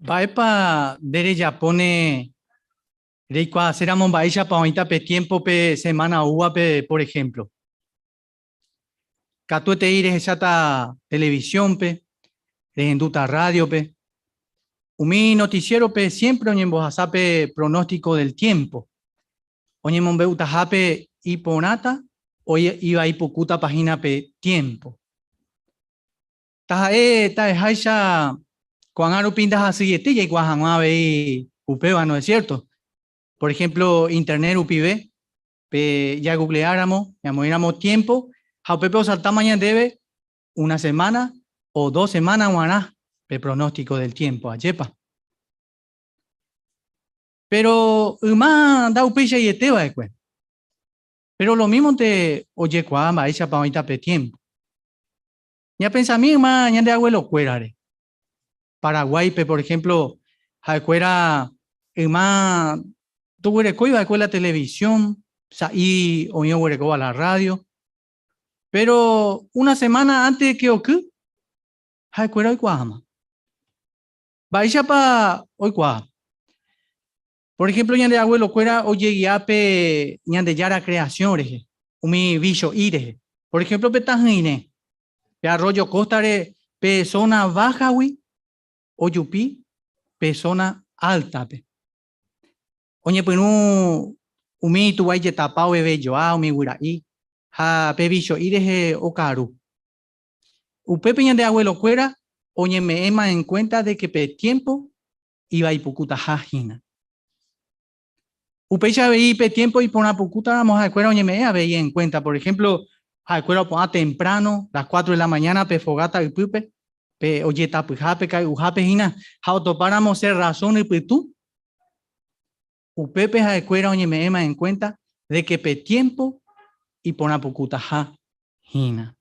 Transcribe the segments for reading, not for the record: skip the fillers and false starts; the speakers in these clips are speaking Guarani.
Mba'épa nde rejapóne reikuaaséramo mba'éichapa oĩta pe tiémpo pe semána oúvape, por ehémplo? Katuetei rehecháta televisiónpe, rehendúta rrádiope. Umi notisiérope siémpre oñembohasa pe pronóstiko del tiémpo, oñemombe'utahápe iporãta o ivaipukútapa hína pe tiémpo. Taha'e ta'eháicha ko'ág̃a rupi ndahasyiete jaikuaa hag̃ua avei upéva, no es cierto? Por ejemplo, internet rupive, pe jagoogleáramo, ñamoĩramo tiempo, ha upépe osaltáma ñandéve una semana o dos semana g̃uarã pe pronóstico del tiempo, ajépa? Pero yma ndaupeichaiete va'ekue. Pero lo mímonte ojekuaa mba'éichapa oĩta pe tiempo. Ñapensami yma ñande abuelokuérare. Paraguáipe, por ejemplo, ha'ekuéra yma ndoguerekói va'ekue la televisión, sa'i oĩ oguerekóva la radio. Pero una semana antes de que oky, ha'ekuéra oikuaáma. Mba'éichapa oikuaa? Por ejemplo, ñande abuelokuéra ojegia pe Ñandejára creación rehe, umi vicho'i rehe. Por ejemplo, pe tahỹine, pe arroyo cóstare pe zona baja-gui ojupi pe zona alta-pe. Oñepyrũ umi ituvái jetapa ovevejoa umi guyra'i ha pe vicho'i rehe okaru. Upépe ñande abuelokuéra oñeme'ẽma en cuenta de que pe tiempo ivaipukutaha hína. Upéicha avei pe tiémpo iporãpukútaramo ha'ekuéra oñeme'ẽ avei en cuenta. Por ejemplo, ha'ekuéra opu'ã temprano, las cuatro de la mañana pe fogata ypýpe, pe ojetapyhápe, kay'uhápe hína, ha otopáramo cerrazón ypytũ, upépe ha'ekuéra oñeme'ẽma en cuenta de que pe tiémpo iporãpukutaha hína.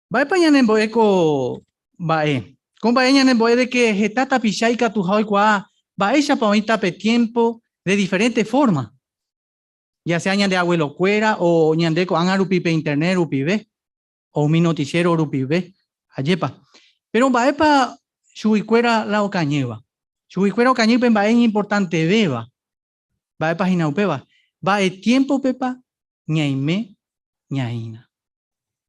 Mba'épa ñanembo'e ko mba'e? Ko mba'e ñanembo'e de ke heta tapicha ikatuha oikuaa mba'éichapa oĩta pe tiémpo de diferénte fórma, ya sea ñande avuelokuéra o ñande ko'ág̃a rupi pe Internet rupive o umi notisiéro rupive. Ajépa. Péro mba'épa chuguikuéra la okañýva? Chuguikuéra okañy pe mba'e iñimportantevéva. Mba'épa hína upéva? Mba'e tiémpopepa ñaime ñaína.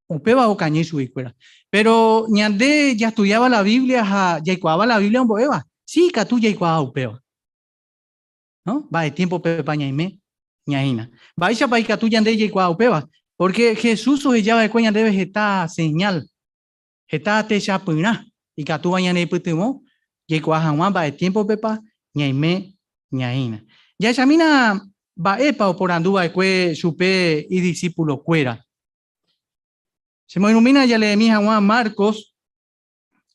Upéva okañy chuguikuéra. Péro ñande jastudiáva la Biblia ha jaikuaáva la Biblia ombo'éva, si ikatu jaikuaa upéva. No? Mba'e tiémpopepa ñaime ñaína. Mba'éichapa ikatu ñande jaikuaa upéva? Pórke Jesús oheja va'ekue ñandéve heta señál, heta techapyrã ikatúva ñaneipytyvõ jaikuaa hag̃ua mba'e tiémpopepa ñaime ñaína. Jahechamína mba'épa oporandu va'ekue chupe idisipulokuéra. Chemoirũmína jaleemi hag̃ua Marcos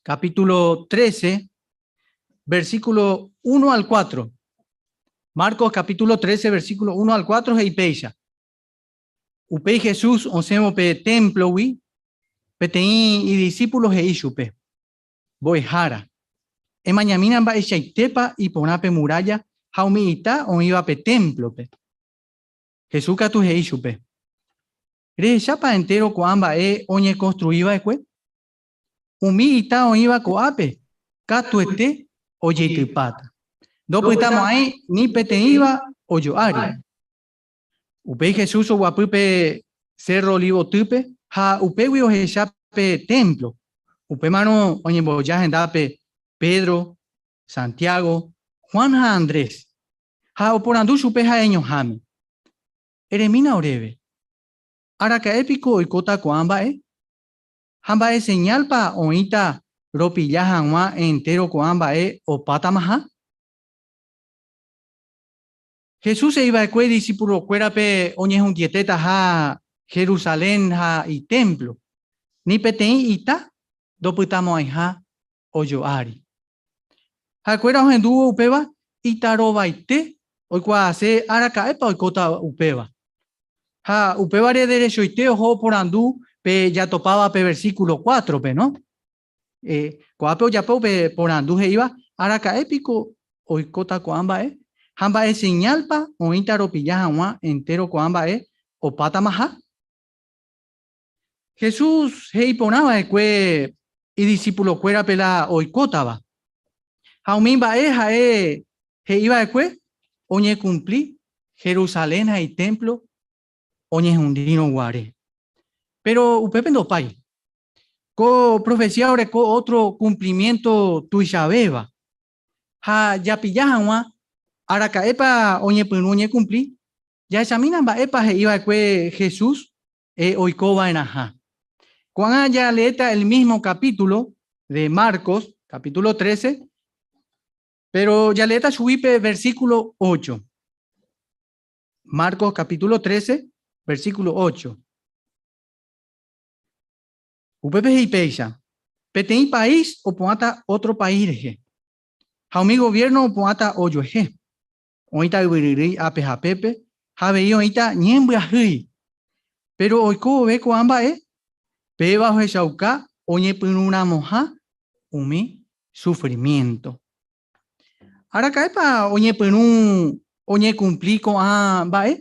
capítulo 13, versículo 1 al 4. Marcos capítulo 13, versículo 1 al 4 he'i péicha. Upéi Jesús osẽvo pe témplogui, peteĩ idisípulo he'i chupe, Mbo'ehára, emañamína mba'eichaitépa iporã pe murálla ha umi ita oĩva pe témplope. Jesús katu he'i chupe, Rehechápa entéro ko'ã mba'e oñekonstrui va'ekue? Umi ita oĩva ko'ápe katuete ojeitypáta. Ndopytamo'ãi ni peteĩva ojo'ári. Upéi Jesús oguapy pe Sérro Olivotýpe ha upégui ohecha pe témplo. Upémarõ oñemboja hendápe Pedro, Santiago, Juan ha Andrés, ha oporandu chupe ha'eñoháme, Eremína oréve, araka'e piko oikóta ko'ã mba'e? Ha mba'e señálpa oĩta ropilla hag̃ua entéro ko'ã mba'e opátamaha? Jesús he'i va'ekue idisipulokuérape oñehundietétaha Jerusalén ha itémplo, ni peteĩ ita ndopytamo'ãiha ojo'ári. Ha'ekuéra ohendúvo upéva itarovaite oikuaase araka'épa oikóta upéva. Ha upévare derechoite oho oporandu pe jatopáva pe versíkulo cuátrope, no? Ko'ápe ojapo pe porandu he'íva, Araka'e piko oikóta ko'ã mba'e? Ha mba'e señálpa oĩta ropilla hag̃ua entéro ko'ã mba'e opátamaha? Jesús he'i porã va'ekue idisipulokuérape la oikótava. Ha umi mba'e ha'e he'i va'ekue oñekumpli Jerusalén ha itémplo oñehundírõ guare. Péro upépe ndopái. Ko profesía oreko ótro kumplimiénto tuichavéva. Ha japilla hag̃ua araka'épa oñepyrũ oñekumpli, jahechamína mba'épa he'i va'ekue Jesús oiko va'erãha. Ko'ág̃a jaleéta el mísmo kapítulo de Marcos, kapítulo 13, péro jaleéta chugui pe versíkulo 8. Marcos capítulo 13, versículo 8. Upépe he'i péicha, Peteĩ país opu'ãta ótro país rehe, ha umi goviérno opu'ãta ojuehe. Oĩta yvyryrýi ápe ha pépe, ha avei oĩta ñembyahýi. Péro oiko vove ko'ã mba'e, péva ohechauka oñepyrũramoha umi sufrimiénto. Araka'épa oñepyrũ oñekumpli ko'ã mba'e?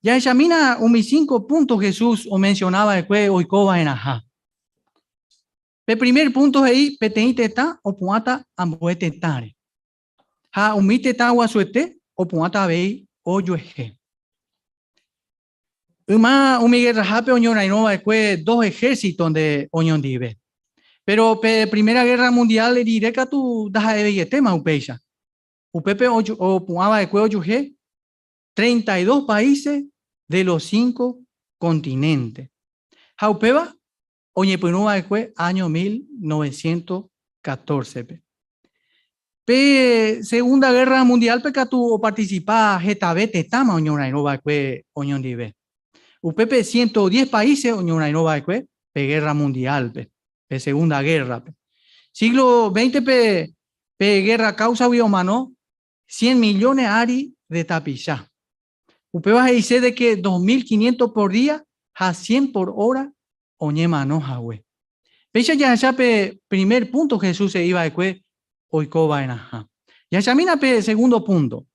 Jahechamína umi cinco púnto Jesús omensiona va'ekue oiko va'erãha. Pe primer púnto he'i peteĩ tetã opu'ãta ambue tetãre. Ha umi tetã guasuete opu'ãta avei ojuehe. Yma umi gerrahápe oñorairõ va'ekue dos ehérsito nde oñondive. Péro pe primera gérra mundiál rire katu ndaha'eveietéma upéicha. Upépe opu'ã va'ekue ojuhe 32 paíse de los cinco continentes. Ha upéva oñepyrũ va'ekue áño 1914-pe. Pe Segunda Guerra Mundial-pe katu opartisipa hetave tetãma oñorairõ va'ekue oñondive. Upépe 110 paíse oñorairõ va'ekue pe Guerra Mundial-pe, pe Segunda Guerra-pe. Síglo XX-pe pe guerra káusagui omano 100 millones ári de tapicha. Upéva he'ise de que 2500 por día ha 100 por hora oñemano hague. Péicha jahecha pe primer punto Jesús he'i va'ekue oiko va'erãha. Jahechamína pe segundo punto,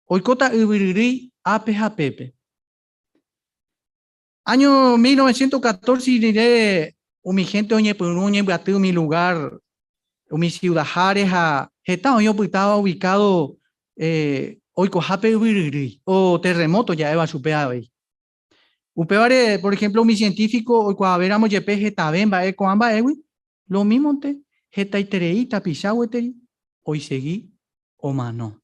oikóta yvyryrýi ápe ha pépe. Áño 1914 rire umi hénte oñepyrũ oñembyaty umi lugár, umi siudaháre ha heta oĩ opytáva uvikádo oikohápe yvyryrýi o terremóto ja'éva chupe avei. Upévare, por ehémplo, umi sientífiko oikuaavéramo jepe hetave mba'e ko'ã mba'égui, lomímonte hetaiterei tapicha gueteri oisegi omano.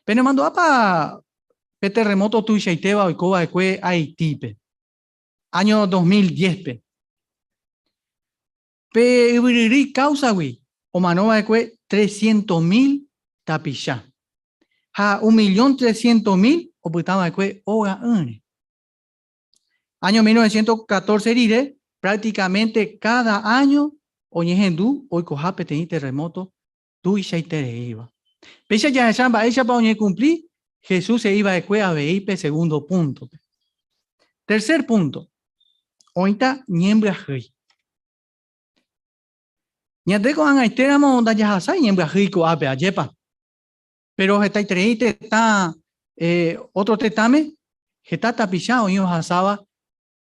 Penemandu'ápa pe terremóto tuichaitéva oiko va'ekue Haitípe, áño 2010-pe? Pe yvyryrýi káusagui omano va'ekue trescientos mil tapicha, ha un millón trescientos mil opyta va'ekue óga'ỹre. Áño 1914 rire, prácticamente káda áño oñehendu oikoha peteĩ terremóto tuichaitereíva. Péicha jahecha mba'éichapa oñekumpli Jesús he'i va'ekue avei pe segundo púntope. Tercer púnto, oĩta ñembyahýi. Ñande ko'ag̃aitéramo ndajahasái ñembyahýi ko'ápe, ajépa? Péro hetaiterei tetã eh, ótro tetãme heta tapicha oĩ ohasáva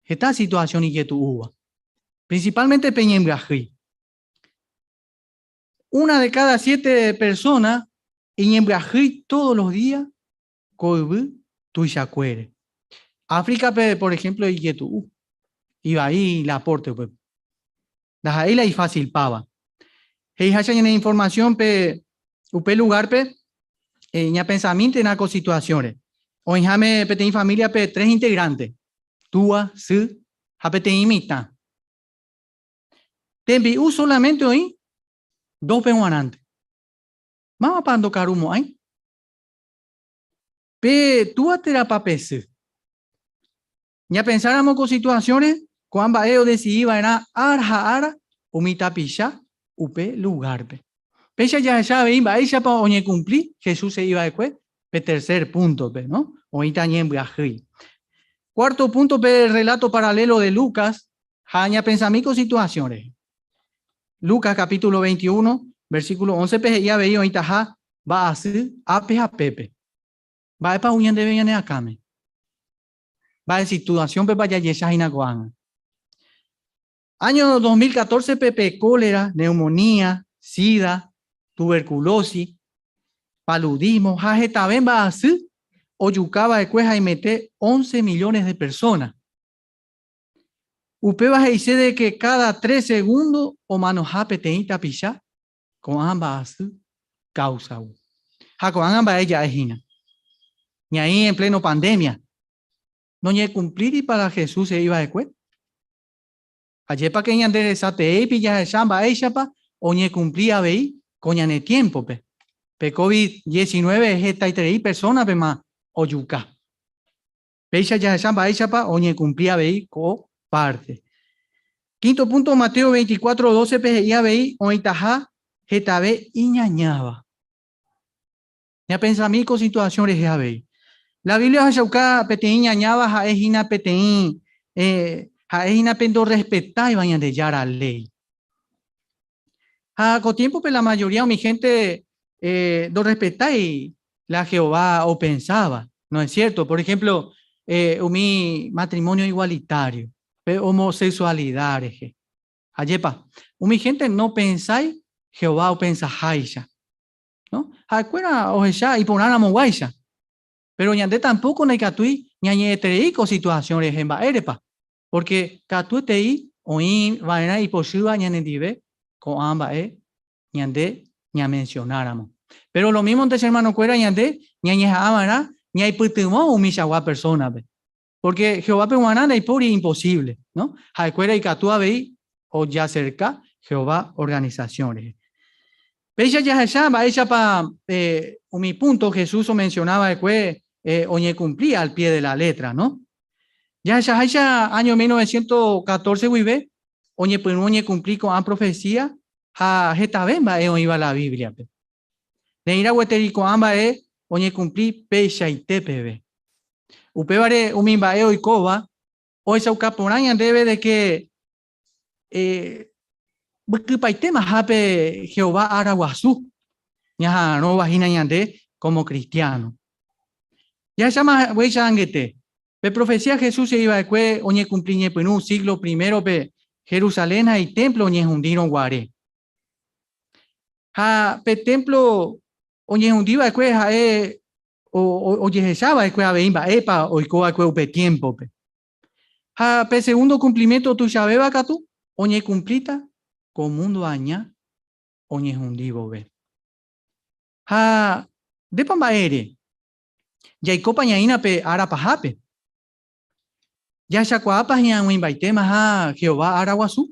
heta situasión ijetu'úva, prinsipálmente pe ñembyahýi. Una de cada siete persona iñembyahýi todos los días ko yvy tuichakuére. Áfricape, por ejemplo, ijetu'u, ivai la aporte upépe. Ndaha'éi la ifacilpáva. He'iháicha ñane información-pe upe lugar-pe, ñapensamíntena ko situación-re. Oĩháme peteĩ familia-pe tres integrantes, túa, sy ha peteĩ mitã. Tembi'u solamente oĩ dópe g̃uarãnte. Mávapa ndokarumo'ãi? Pe túa térãpa pe sy? Ñapensáramo ko situasiõre, ko'ã mba'e odesidi va'erã ára ha ára umi tapicha upe lugárpe. Péicha jahecha avei mba'éichapa oñekumpli Jesús he'i va'ekue pe tercer púntope, no? Oĩta ñembyahýi. Cuarto púntope relato paralelo de Lucas ha ñapensami ko situasiõ rehe. Lucas capítulo 21, versículo 11-pe he'i avei oĩtaha mba'asy ápe ha pépe. Mba'épa ou ñandéve ñane akãme? Mba'e situasiõpepa jajecha hína ko'ág̃a? Áño 2014-pe pe cólera, neumonía, sida, tuberculosis, paludismo ha hetave mba'asy ojuka va'ekue haimete once millones de persona. Upéva he'ise de que káda tres segundo omanoha peteĩ tapicha ko'ã mba'asy káusagui. Ha ko'ág̃a mba'e ja'e hína? Ñaĩ en pleno pandemia. Noñekumplíripa la Jesús he'i va'ekue? Ajépa ke ñande resa teéipi jahecha mba'éichapa oñekumpli avei ko ñane tiémpope. Pe covid 19 hetaiterei persónapema ojuka. Péicha jahecha mba'éichapa oñekumpli avei ko párte. Quinto punto, Mateo 24, 12-pe he'i avei oĩtaha hetave iñañáva. Ñapensami ko situasión rehe avei. La Biblia ohechauka peteĩ iñañáva ha'e hína peteĩ ha'e hína pe ndorrespetáiva Ñandejára léi. Ha ko tiémpope la majoría umi hénte ndorrespetái la Jehová opensáva, ¿no es cierto? Por ejemplo, umi matrimonio igualitario, pe homosexualidad rehe. Ajépa, umi hénte nopensái Jehová opensaháicha, no? Ha'ekuéra ohecha iporãramoguáicha. Péro ñande tampóko ndaikatúi ñañe'ẽterei ko situasión rehe, mba'érepa? Pórke katuetei oĩ va'erã ipochýva ñanendive ko'ã mba'e ñande ñamensionáramo. Péro lomímonte che ermanokuéra ñande ñañeha'ã va'erã ñaipytyvõ umichagua persónape. Pórke Jehovápe g̃uarã ndaipóri imposívle, no? Ha'ekuéra ikatu avei ojaserka Jehová organisasión rehe. Péicha jahecha mba'éichapa umi púnto Jesús omensiona va'ekue oñekumpli al pie de la letra, no? Jahechaháicha áño 1914 guive oñepyrũ oñekumpli ko'ã profesía ha hetave mba'e oĩva la Bíbliape. Ne'ĩra gueteri ko'ã mba'e oñekumpli peichaite peve. Upévare umi mba'e oikóva ohechauka porã ñandéve de ke mbykypaitémaha pe Jehová ára guasu ñaha'arõva hína ñande kómo kristiáno. Jahecháma haguéicha angete, pe profesía Jesús he'i va'ekue oñekumpli ñepyrũ síglo primérope Jerusalén ha itémplo oñehundírõ guare. Ha pe témplo oñehundi va'ekue ha'e ojehecha va'ekue avei mba'épa oiko va'ekue upe tiémpope. Ha pe segundo kumplimiénto tuichavéva katu oñekumplíta ko múndo aña oñehundi vove. Ha ndépa mba'e ere? Jaikópa ñaína pe ára pahápe? Jahechakuaápa hi'ag̃uimbaitémaha Jehová ára guasu?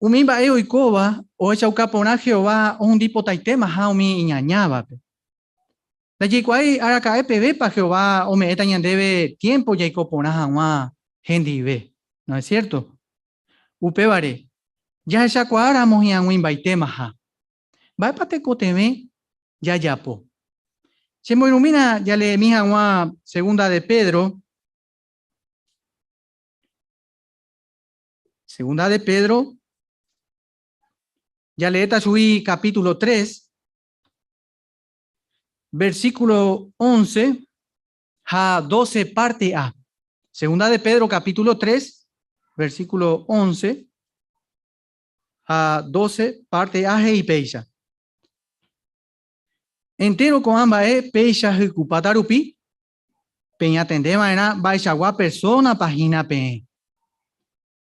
Umi mba'e oikóva ohechauka porã Jehová ohundipotaitémaha umi iñañávape. Ndajaikuaái araka'e pevépa Jehová ome'ẽta ñandéve tiémpo jaiko porã hag̃ua hendive, no es siérto? Upévare, jahechakuaáramo hi'ag̃uimbaitémaha, mba'épa tekotevẽ jajapo? Chemoirũmína jaleemi hag̃ua Segunda de Pedro. Segunda de Pedro, jaleéta chugui capítulo 3, versículo 11 ha 12 parte A. Segunda de Pedro capítulo 3, versículo 11 ha 12 parte A he'i péicha. Entéro ko'ã mba'e péicha hykupáta rupi, Peñatende va'erã mba'eichagua persónapa hína peẽ.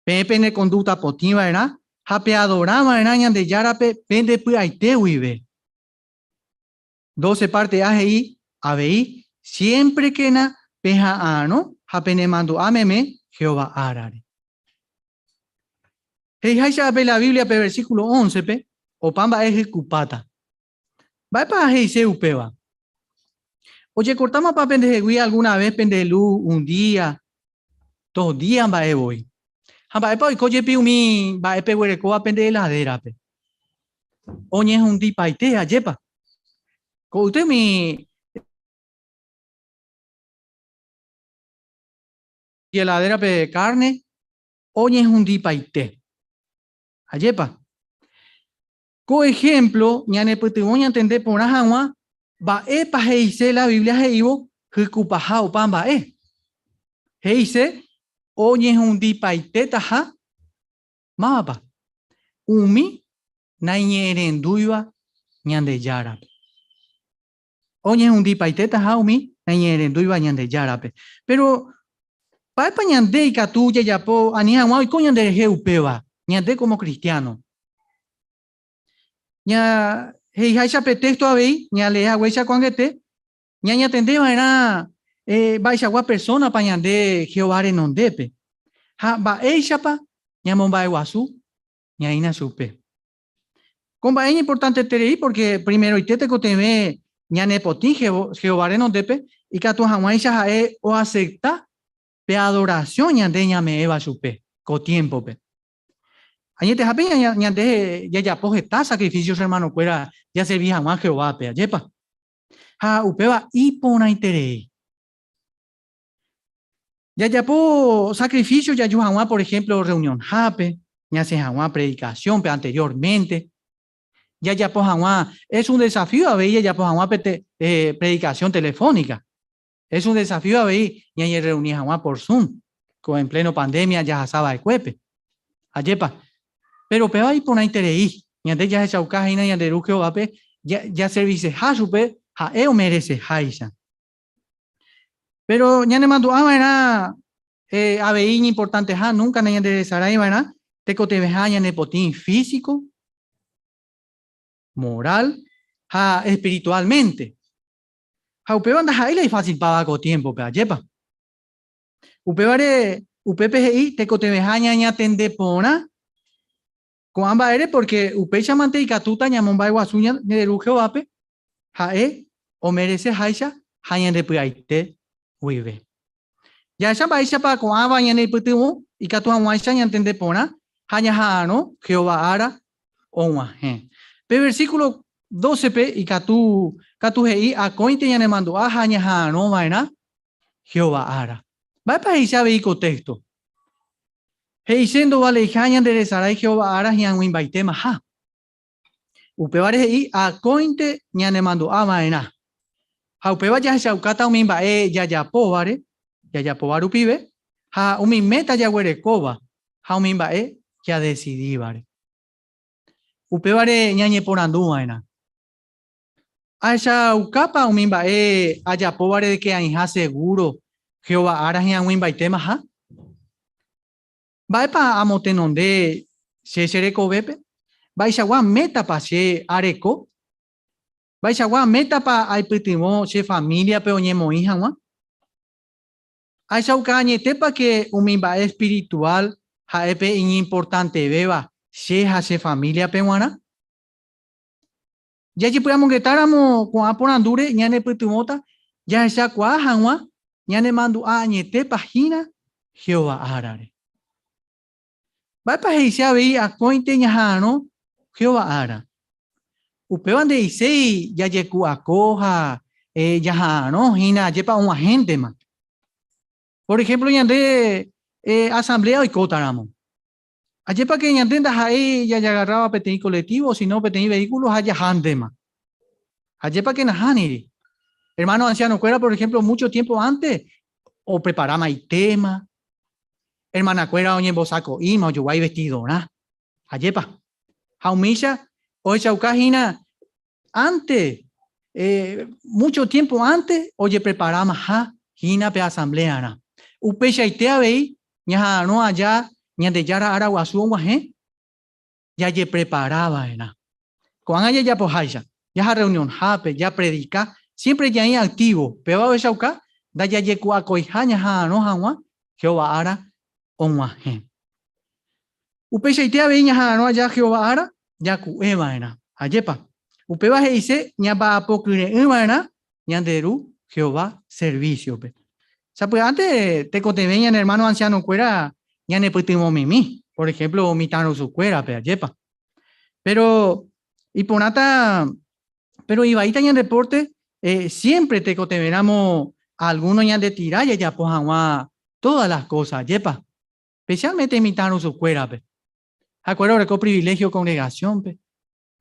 Peẽ pene kondúkta potĩ va'erã ha peadora va'erã Ñandejárape pende py'aite guive. Doce párte A he'i avei, Siémprekena peha'arõ ha penemandu'a meme Jehová árare. He'iháicha pe la Biblia pe versíkulo óncepe, opa mba'e hykupáta. Mba'épa he'ise upéva? Ojekortámapa pendehegui alguna vez pende luz un día, dos días mba'e voi? Ha mba'épa oiko jepi umi mba'e peguerekóva pende heladérape? Oñehundipaite, ajépa? Ko'ýte umi heladérape carne oñehundipaite. Ajépa? Ko ehémplo ñanepytyvõ ñantende porã hag̃ua mba'épa he'ise la Biblia he'ívo hykupaha opa mba'e. He'ise oñehundipaitétaha mávapa? Umi naiñe'ẽrendúiva Ñandejárape. Oñehundipaitétaha umi naiñe'ẽrendúiva Ñandejárape. Péro mba'épa ñande ikatu jajapo ani hag̃ua oiko ñanderehe upéva, ñande kómo kristiáno? Ña, he'iháicha pe téxto avei, ñalee haguéicha ko'ag̃aite, ñañatende va'erã eh, mba'eichagua persónapa ñande Jehová renondépe ha mba'éichapa ñamomba'eguasu ñaína chupe. Ko mba'e iñimportanteterei pórke primeroite tekotevẽ ñanepotĩ Jehová renondépe ikatu hag̃uáicha ha'e oasepta pe adorasión ñande ñame'ẽva chupe ko tiémpope. Añetehápe ñande jajapo heta sakrifísio hermanokuéra jaservi hag̃ua Jehovápe, ajépa? Ha upéva iporãiterei. Jajapo sakrifísio jaju hag̃ua, por ehémplo, rreunionhápe, ñasẽ hag̃ua predikasiónpe anteriórmente. Jajapo hag̃ua, es un desafío avei jajapo hag̃ua pe predikasión telefónika. Es un desafío avei ñañerreuni hag̃ua por Zoom, ko en pleno pandemia jahasa va'ekuépe. Ajépa? Péro upéva iporãiterei, ñande jahechauka hína ñande Ru Jehovápe jaserviseha chupe ha'e omereseháicha. Péro ñanemandu'a va'erã avei iñimportanteha núnka nañanderesarái va'erã tekotevẽha ñanepotĩ físiko, moral ha espirituálmente. Ha upéva ndaha'éi la ifásilpava ko tiémpope, ajépa? Upévare upépe he'i tekotevẽha ñañatende porã Ko'ã mba'ére pórke upéichamante ikatúta ñamomba'eguasu ñande Ru Jehovápe, ha'e omereseháicha ha ñandepy'aite guive. Jahecha mba'éichapa ko'ãva ñaneipytyvõ ikatu hag̃uáicha ñantende porã ha ñaha'arõ Jehová ára og̃uahẽ. Pe versíkulo dócepe ikatu katu he'i akóinte ñanemandu'a ha ñaha'arõ va'erã Jehová ára. Mba'épa he'ise avei ko téxto? He'ise ndovaleiha ñanderesarái Jehová ára hi'ag̃uimbaitémaha. Upévare he'i akóinte ñanemandu'a va'erã. Ha upéva jahechaukáta umi mba'e jajapóvare, jajapóva rupive, ha umi méta jaguerekóva ha umi mba'e jadesidívare. Upévare ñañeporandu va'erã. Ahechaukápa umi mba'e ajapóvare de ke aĩha segúro Jehová ára hi'ag̃uimbaitémaha? Mba'épa amotenonde che che rekovépe? Mba'eichagua métapa che areko? Mba'eichagua métapa aipytyvõ che famíliape oñemoĩ hag̃ua? Ahechauka añetépa ke umi mba'e espirituál ha'e pe iñimportantevéva che ha che famíliape g̃uarã? Jajepy'amongetáramo ko'ã porandúre ñanepytyvõta jahechakuaa hag̃ua ñanemandu'a añetépa hína Jehová árare. Mba'épa he'ise avei akóinte ñaha'arõ Jehová ára? Upéva nde'iséi jajeku'ako ha jaha'arõ hína ajépa og̃uahẽntema. Por ehémplo ñande asambléa oikótaramo, Ajépa ke ñande ndaha'éi jajagarráva peteĩ colectivo, sino peteĩ vehículo ha jahántema. Ajépa ke nahániri. Hermano anciano-kuéra, por ejemplo, mucho tiempo antes opreparáma itéma, hermana-kuéra oñembosako'íma ojogua ivestidorã. Ajépa. Ha umícha ohechauka hína antes, eh, mucho tiempo antes ojepreparámaha hína pe asamblearã. Upeichaite avei ñaha'arõ aja Ñandejára ára guasu og̃uahẽ, jajeprepara va'erã. Ko'ág̃a jajapoháicha, jaha rreunionhápe, japredika, siémpre jaĩ aktívo, péva ohechauka ndajajeku'akoiha ñaha'arõ hag̃ua Jehová ára og̃uahẽ. Upeichaite avei ñaha'arõ aja Jehová ára jaku'e va'erã. Ajépa? Upéva he'ise ñamba'apo kyre'ỹ va'erã ñande Ru Jehová servísiope. Sapy'ánte tekotevẽ ñane ermáno ansianokuéra ñanepytyvõmimi, por ehémplo mitãrusukuérape, ajépa. Péro iporãta, péro ivaíta ñande pórte siémpre tekotevẽramo algúno ñandetira jajapo hag̃ua tódas las kósa, ajépa. Espesiálmente mitãrusukuérape. Ha'ekuéra oreko priviléhio kongregasiónpe.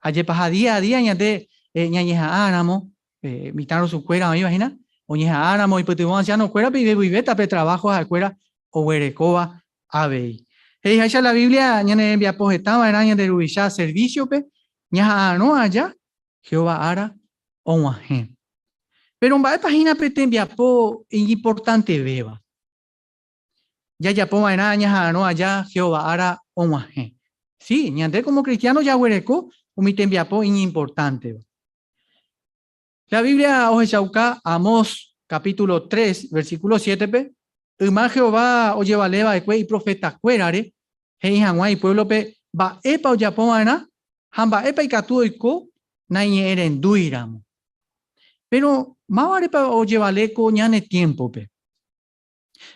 Ajépa ha día a día ñande ñañeha'ãramo, mitãrusukuéra oĩva hína, oñeha'ãramo oipytyvõ ansianokuérape ivevuivéta pe traváho ha'ekuéra oguerekóva avei. He'iháicha la Biblia ñane rembiapo heta va'erã ñande Ruvicha servísiope ñaha'arõ aja Jehová ára og̃uahẽ. Péro mba'épa hína pe tembiapo iñimportantevéva? Jajapo va'erã ñaha'arõ aja Jehová ára og̃uahẽ. Sí, ñande kómo kristiáno jaguereko umi tembiapo iñimportánteva. La Biblia ohechauka Amós capítulo 3, versículo 7-pe, yma Jehová ojevale va'ekue iprofetakuérare he'i hag̃ua ipuévlope mba'épa ojapo va'erã ha mba'épa ikatu oiko naiñe'ẽrendúiramo. Péro mávarepa ojevale ko ñane tiémpope?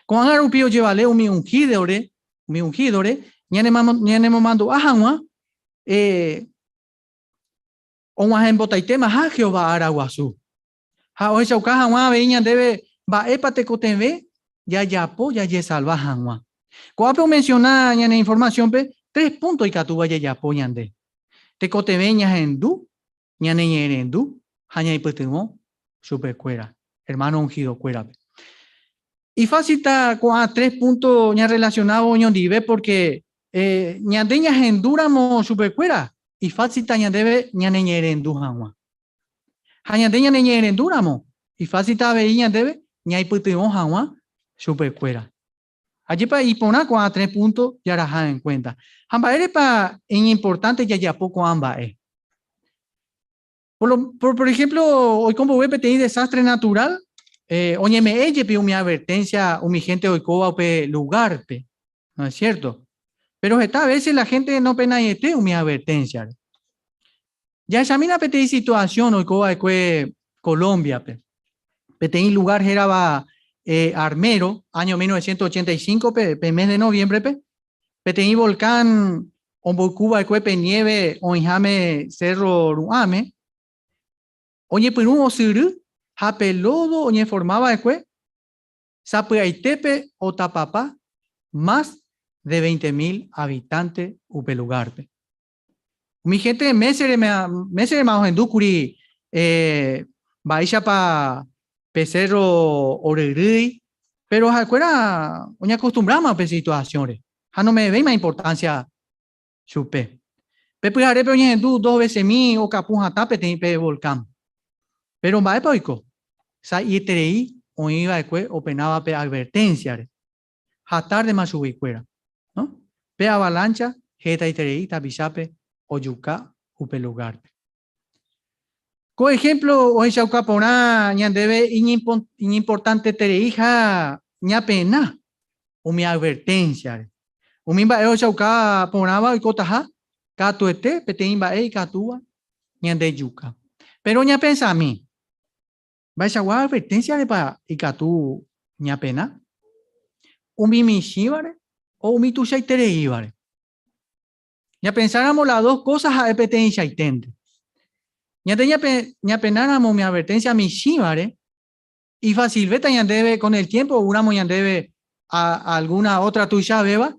Ko'ág̃a rupi ojevale umi unhídore, umi unhídore ñanemomandu'a hag̃ua og̃uahẽmbotaitemaha Jehová ára guasu. Ha ohechauka hag̃ua avei ñandéve mba'épa tekotevẽ jajapo jajesalva hag̃ua. Ko'ápe omensiona ñane informasiónpe tres púnto ikatúva jajapo ñande. Tekotevẽ ñahendu, ñaneñe'ẽrendu ha ñaipytyvõ chupekuéra, hermano ungido-kuérape. Ifásilta ko'ã tres púnto ñarrelasionávo oñondive pórke ñande ñahendúramo chupekuéra, ifásilta ñandéve ñaneñe'ẽrendu hag̃ua. Ha ñande ñaneñe'ẽrendúramo, ifásilta avei ñandéve ñaipytyvõ hag̃ua chupekuéra. Ajépa iporã ko'ã tres púnto jaraha enkuénta. Ha mba'érepa iñimportánte jajapo ko'ã mba'e? Por, por ejemplo, oiko mboyve peteĩ desastre natural, eh, oñeme'ẽ jepi umi advertencia umi gente oikóva upe lugárpe, ¿no es cierto? Pero heta veces la gente nopenaiete umi advertencia-re. Jahechamína peteĩ situación oiko va'ekue Colombia-pe. Peteĩ lugar hérava eh, Armero, año 1985-pe, pe mes de noviembre-pe, peteĩ volcán omboyku va'ekue pe nieve oĩháme cerro ru'ãme, oñepyrũ osyry ha pe lodo oñeforma va'ekue sapy'aitépe otapapa más de 20.000 habitante upe lugar-pe. Umi hénte méserema ohendu kuri mba'éichapa pe sérro oryrýi, péro ha'ekuéra oñakostumbráma upe situasiónre ha nome'ẽvéima importánsia chupe. Pe pyharépe oñehendu dos vesemi okapu hatã peteĩ pe volkán. Péro mba'épa oiko? Sa'ieterei oĩ va'ekue openáva pe adverténsiare. ha tárdema chuguikuéra, no? Pe avalancha hetaiterei tapichápe ojuka upe lugárpe. Ko ehémplo ohechauka porã ñandéve iñimportantetereiha ñapena umi adverténsiare. Umi mba'e ohechauka porãva oikotaha katuete peteĩ mba'e ikatúva ñandejuka. Péro ñapensami, Mba'eichagua adverténsiarepa ikatu ñapena? Umi michĩvare o umi tuichaitereívare? Ñapensáramo la dos kósa ha'e peteĩchaiténte. Ñande ñapenáramo umi adverténsia michĩvare, ifasilvéta ñandéve kon el tiémpo oúramo ñandéve algúna ótra tuichavéva,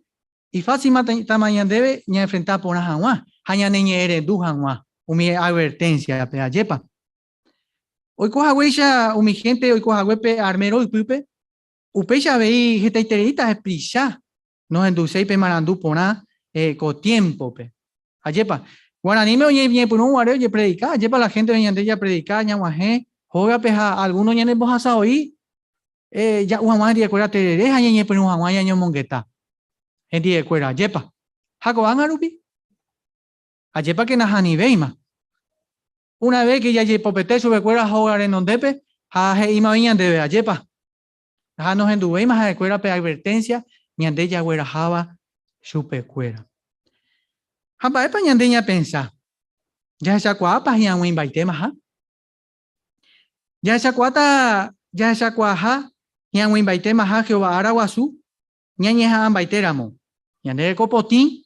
ifásilmatama ñandéve ñaenfrenta porã hag̃ua ha ñaneñe'ẽrendu hag̃ua umi adverténsiape. Ajépa? Oiko haguéicha umi hénte oiko hague pe arméro ypýpe, upéicha avei hetaitereíta hepicha nohenduséi pe marandu porã ko tiémpope. Ajépa, guaraníme oñeñepyrũ guare ojepredika, ajépa la hénte ñande japredika ñag̃uahẽ hógape ha algúno ñanembohasa voi ja'u hag̃ua hendivekuéra terere ha ñañepyrũ hag̃ua ñañomongeta hendivekuéra, ajépa. Ha ko'ág̃a rupi, ajépa ke nahanivéima. Una vez que jajepopete chupekuéra hóga renondépe ha he'íma oĩ ñandéve, ajépa? Ha nohenduvéima ha'ekuéra pe advertencia ñande jagueraháva chupekuéra. Ha mba'épa ñande ñapensa? Jahechakuaápa hi'ag̃uimbaitémaha? Jahechakuaáta jahechakuaaha hi'ag̃uimbaitémaha Jehová ára guasu ñañeha'ãmbaitéramo, ñande reko potĩ,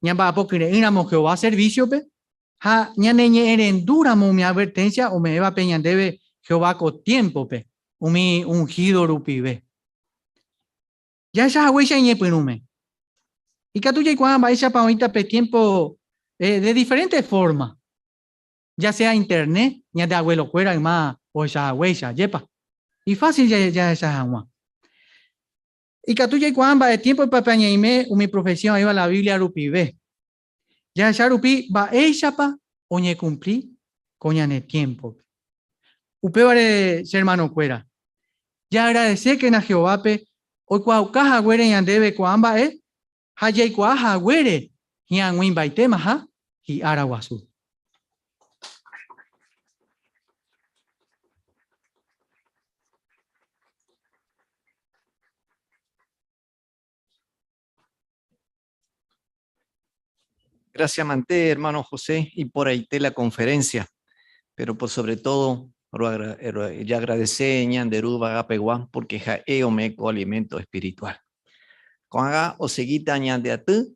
ñamba'apo kyre'ỹramo Jehová servísiope ha ñaneñe'ẽrendúramo umi adverténsia ome'ẽvape ñandéve Jehová ko tiémpope umi unhído rupive. Jahecha haguéicha iñepyrũme, ikatu jaikuaa mba'éichapa oĩta pe tiémpo de diferénte fórma, ya sea internet, ñande aguelokuéra yma ohecha haguéicha, ajépa? Ifásil jahecha hag̃ua. Ikatu jaikuaa mba'e tiémpopa pe añeime umi profesía oĩva la Biblia rupive. Jahecha rupi mba'éichapa oñekumpli ko ñane tiémpope. Upévare, che ermanokuéra, jaagradesékena Jehovápe oikuaauka haguére ñandéve ko'ã mba'e ha jaikuaa haguére hi'ag̃uimbaitémaha hi'ára guasu. Gracias, Manté, hermano José, y por ahí te la conferencia. Pero por sobre todo, ya agradece ñanderu vagapegua porque ja'e ome'ẽ alimento espiritual. Ko'ág̃a osegíta ñande aty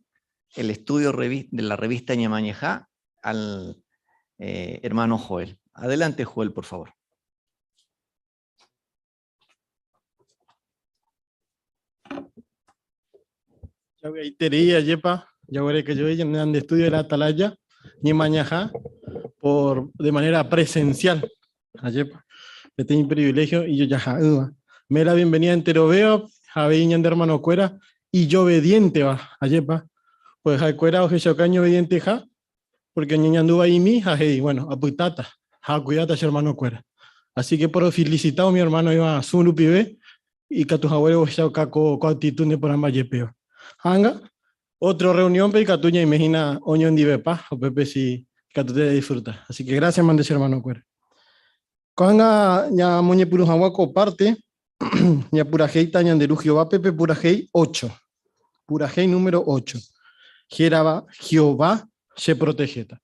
el estudio de la revista Ñemañaha al hermano Joel. Adelante, Joel, por favor. Javy'aiterei ajépa jaguerekojey ñande estudio de la Atalaya Ñemañaha por de manera presencial. Ajépa, peteĩ privilegio ijojaha'ỹva. Me la bienvenida enterovéva ha avei ñande hermanokuéra ijobedienteva, ajépa, pues ha'ekuéra ohechauka iñobedienteha porque oñeñandu vaimi ha he'i, bueno, apytáta ha akuidáta che hermanokuéra. Así que porofelicita umi hermano oĩva Zoom rupive ikatu haguére ohechauka ko actitud neporãmba jepéva. Ha ág̃a, Otro reunión-pe ikatu ñaime hína oñondivepa, upépe si ikatu te disfruta. Así que gracias mante che hermano-kuéra. Ko'ág̃a ñamoñepyrũ hag̃ua ko parte, ñapurahéita ñande Ru Jehovápe pe purahéi ocho. Purahéi número ocho. Hérava Jehová cheprotegéta.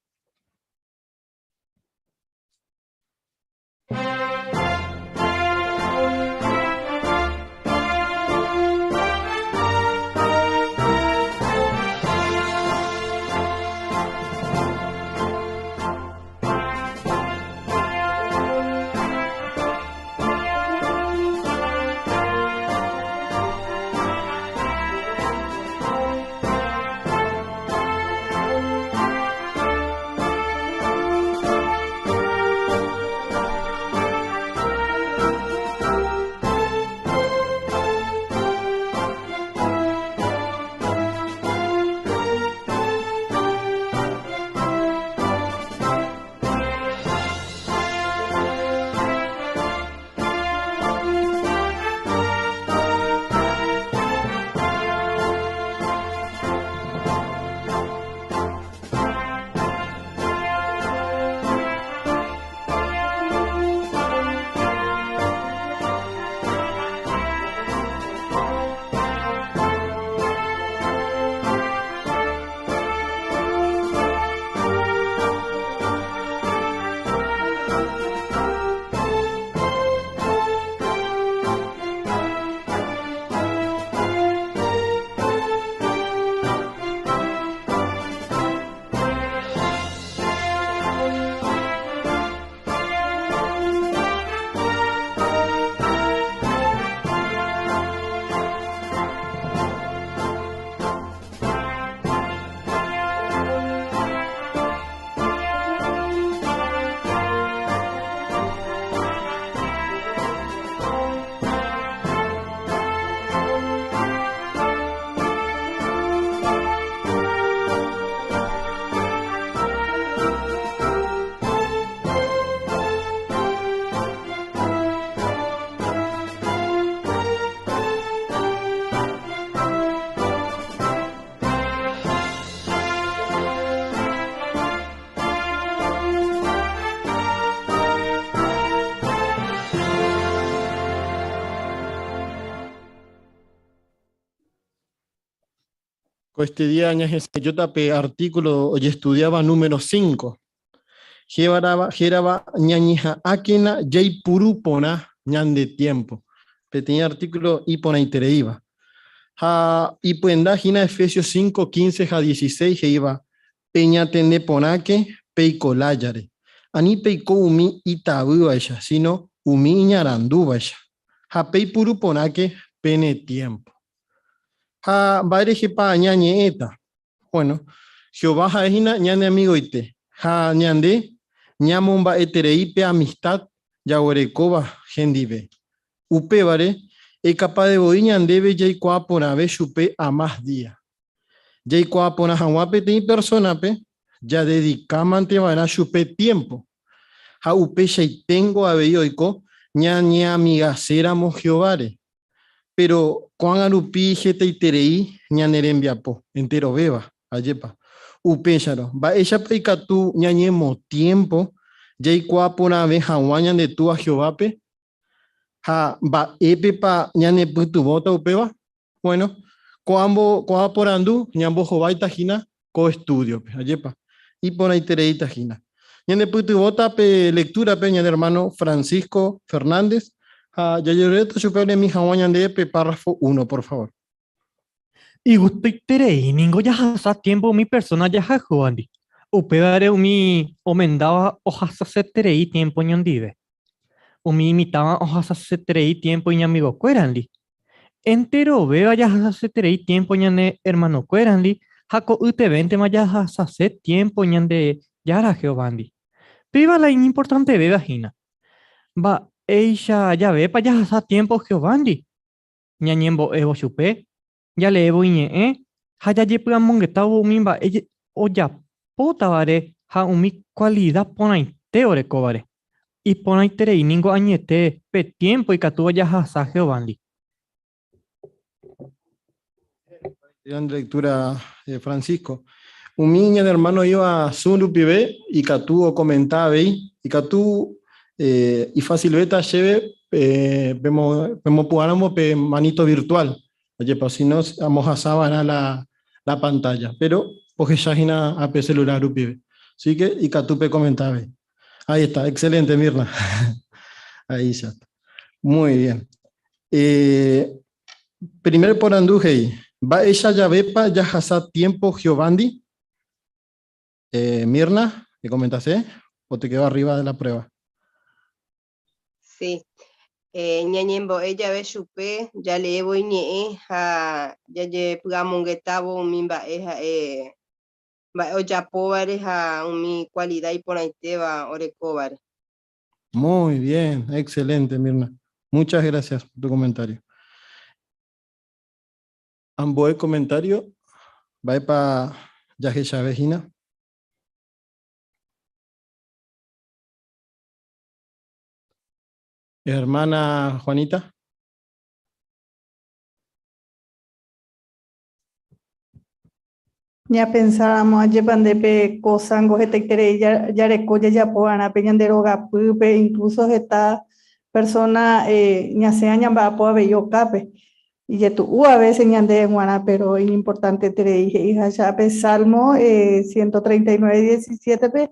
Ko este día ñahesa'ỹijóta pe artículo ojestudiáva número 5. Hérava ñañeha'ãkena jaipuru porã ñande tiempo. Peteĩ artículo iporãitereíva. Ha ipyenda hína Efesios 5, 15 ha 16 he'íva, Peñatende porãke peiko lájare. Ani peiko umi itavývaicha, sino umi iñarandúvaicha. Ha peipuru porãke pene tiempo. Ha mba'érehepa ñañe'ẽta? Bueno, Jehová ha'e hína ñane amigoite, ha ñande ñamomba'eterei pe amistad jaguerekóva hendive. Upévare, ekapade voi ñandéve jaikuaa porãve chupe amás día. Jaikuaa porã hag̃ua peteĩ persónape, jadedikámante va'erã chupe tiémpo. Ha upeichaiténgo avei oiko ñañeamigaséramo Jehováre. Péro ko'ág̃a rupi hetaiterei ñane rembiapo, enterovéva, ajépa? Upéicharõ, mba'éichapa ikatu ñañemotiémpo jaikuaa porãve hag̃ua ñande Túa Jehovápe? Ha mba'épepa ñanepytyvõta upéva? Bueno, ko'ã porandu ñambohováita hína ko estúdiope, ajépa? Iporãitereíta hína. Ñanepytyvõta pe lectura-pe ñane hermano Francisco Fernández ha jajeruréta chupe olemi hag̃ua ñandéve pe párrafo uno, por favor. Igustoiterei ningo jahasa tiempo umi persona jahayhúvandi. Upévare umi omendáva ohasaseterei tiempo oñondive. Umi imitãva ohasaseterei tiempo iñamigokuérandi. Enterovéva jahasaseterei tiempo ñane ermanokuérandi ha ko'ytevéntema jahasase tiempo Ñandejára Jehovándi. Péva la iñimportantevéva hína. Mba'éicha javépa jahasa tiempo Jehovándi? Ñañembo'évo chupe, jaleévo iñe'ẽ ha jajepy'amongetávo umi mba'e ojapótavare ha umi kualida porãite orekóvare. Iporãiterei ningo añete pe tiémpo ikatúva jahasa Jehovándi. Gran lectura, Francisco. Umi ñane hermano oĩva Zoom rupive ikatu okomenta avei, ikatu ifacilvéta chéve pemopu'ãramo pe manito virtual, ajepa, si no amohasa va'erã la pantalla, pero ohecha hína ape celular rupive. Así que ikatu pekomenta avei. Ahí está, excelente Mirna. Ahí ya está. Muy bien. Primer porandu he'i, Mba'éicha javépa jahasa tiempo Jehovándi? Mirna, ¿te comentase? ¿O te quedó arriba de la prueba? Sí. Ñañembo'e jave chupe, jaleévo iñe'ẽ ha jajepy'amongetávo umi mba'e ha'e mba'e ojapóvare ha umi kualida iporãitéva orekóvare. Muy bien, excelente, Mirna. Muchas gracias por tu comentario. Ambue comentario, mba'épa jahechave hína? Hermana Juanita. Ñapensáramo ajépa nde pe kósango hetaiterei jareko jajapo va'erã pe ñande rogapýpe, incluso heta persona ñasẽva ñamba'apo avei okápe. Ijetu'u a veces ñandéve g̃uarã, pero iñimportanteterei he'i hacha pe Salmo 139, 17-pe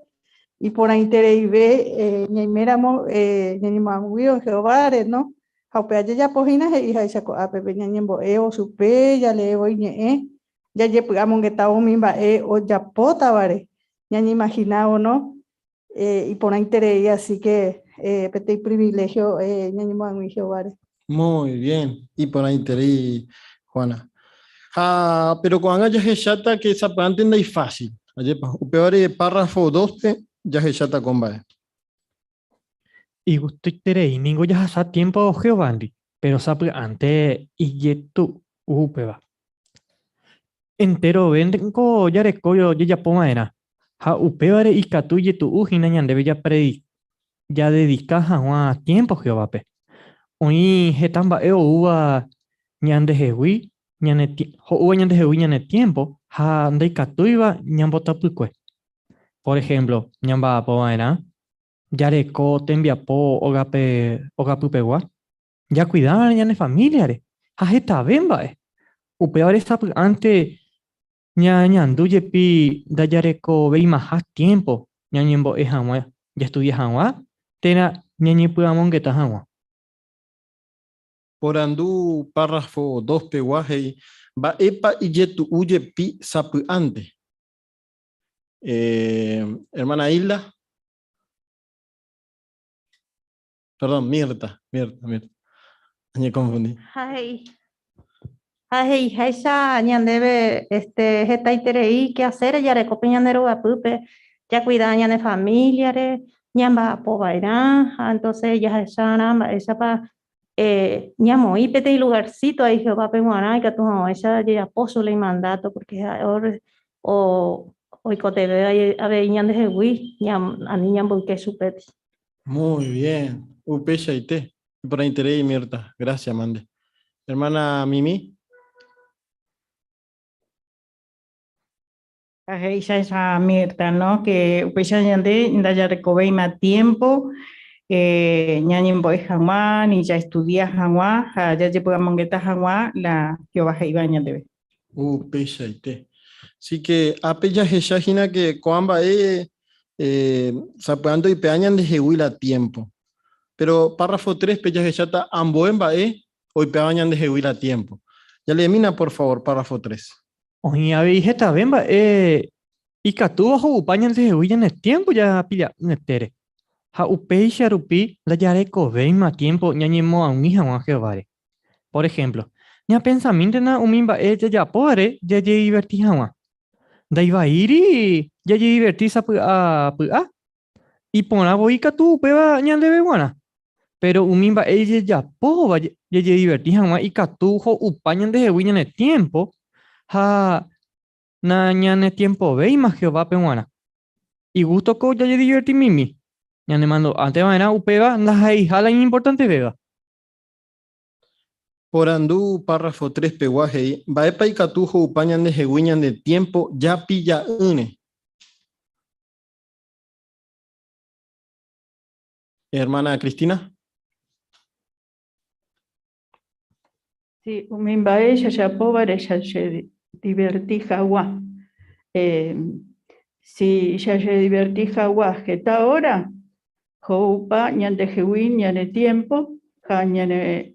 iporãitereive ñaiméramo ñañemoag̃uívo Jehováre, no? Ha upéva jajapo hína he'iháicha ko'ápe pe ñañembo'évo chupe, jaleévo iñe'ẽ, jajepy'amongetávo umi mba'e ojapótavare, ñañeimahinávo, no? Iporãiterei, así que peteĩ privilegio ñañemoag̃ui Jehováre. Muy bien, iporãiterei Juana. Ha pero ko'ág̃a jahecháta ke sapy'ánte ndaifásil, ajépa? Upévare párrafo 2-pe jahecháta ko mba'e. Igustoiterei ningo jahasa tiémpo Jehovándi, péro sapy'ánte ijetu'u upéva. Enterove niko jareko jajapo va'erã, ha upévare ikatu ijetu'u hína ñandéve jadedika hag̃ua tiémpo Jehovápe. Oĩ heta mba'e oúva ñandehegui, ho'úva ñandehegui ñane tiémpo ha ndaikatúiva ñambotapykue. Por ehémplo, ñamba'apo va'erã jareko tembiapo ógape ogapypegua, jakuida va'erã ñane famíliare ha hetave mba'e. Upévare sapy'ánte ñañandu jepi ndajarekoveimaha tiémpo ñañembo'e hag̃ua, jastudia hag̃ua térã ñañepy'amongeta hag̃ua. Porandu párrafo 2 pegua he'i, Mba'épa ijetu'u jepi sapy'ánte? Eh, hermana Hilda. Perdón, Mirta, Mirta, Mirta. Añeconfundí. Ha he'i ha he'iháicha ñandéve este hetaiterei quehacer jareko pe ñande rogapýpe, jacuida ñane familia-re, ñamba'apo va'erã, ha entonces jahecharã mba'éichapa eh, ñamoĩ peteĩ lugarcito ahí Jehovápe g̃uarã ikatu hag̃uáicha jajapo su ley mandato, porque ha'e o oikotevẽ avei ñandehegui ani ñamboyke chupe. Muy bien, upeichaite. Iporãiterei Mirta, gracias mande. Hermana Mimi. Ha he'ícha Mirta, no? Que upéicha ñande ndajarekovéima tiempo eh, ñañembo'e hag̃ua, ni jaestudia hag̃ua ha jajepy'amongeta hag̃ua la Jehová he'íva ñandéve. Upeichaite. Así que ápe jahecha hína que ko'ã mba'e eh, sapy'ánte oipe'a ñandehegui la tiempo. Pero párrafo 3 pe jahecháta ambue mba'e oipe'áva ñandehegui la tiempo. Jaleemína por favor párrafo 3. Oĩ avei hetave mba'e ikatúva ho'upa ñandehegui ñane tiempo japilla'ỹetére, ha upéicha rupi ndajarekovéima tiempo ñañemoag̃ui hag̃ua Jehováre. Por ejemplo, ñapensamíntena umi mba'e jajapóvare jajediverti hag̃ua. Ndaivaíri jajediverti sapy'a py'a, iporã voi katu upéva ñandéve g̃uarã. Péro umi mba'e jajapóva jajediverti hag̃ua ikatu ho'upa ñandehegui ñane tiémpo ha nañanetiempovéima Jehovápe g̃uarã. Igústoko jajediverti mimi, ñanemandu'ánte va'erã upéva ndaha'eiha la iñimportantevéva. Porandu párrafo 3 pegua he'i, Mba'épa ikatu ho'upa ñandehegui ñane tiémpo japilla'ỹre? Hermana Cristina. Sí, umi mba'e jajapóvare jajediverti hag̃ua. Eh, si jajediverti hag̃ua heta hora, ho'upa ñandehegui ñane tiempo ha ñane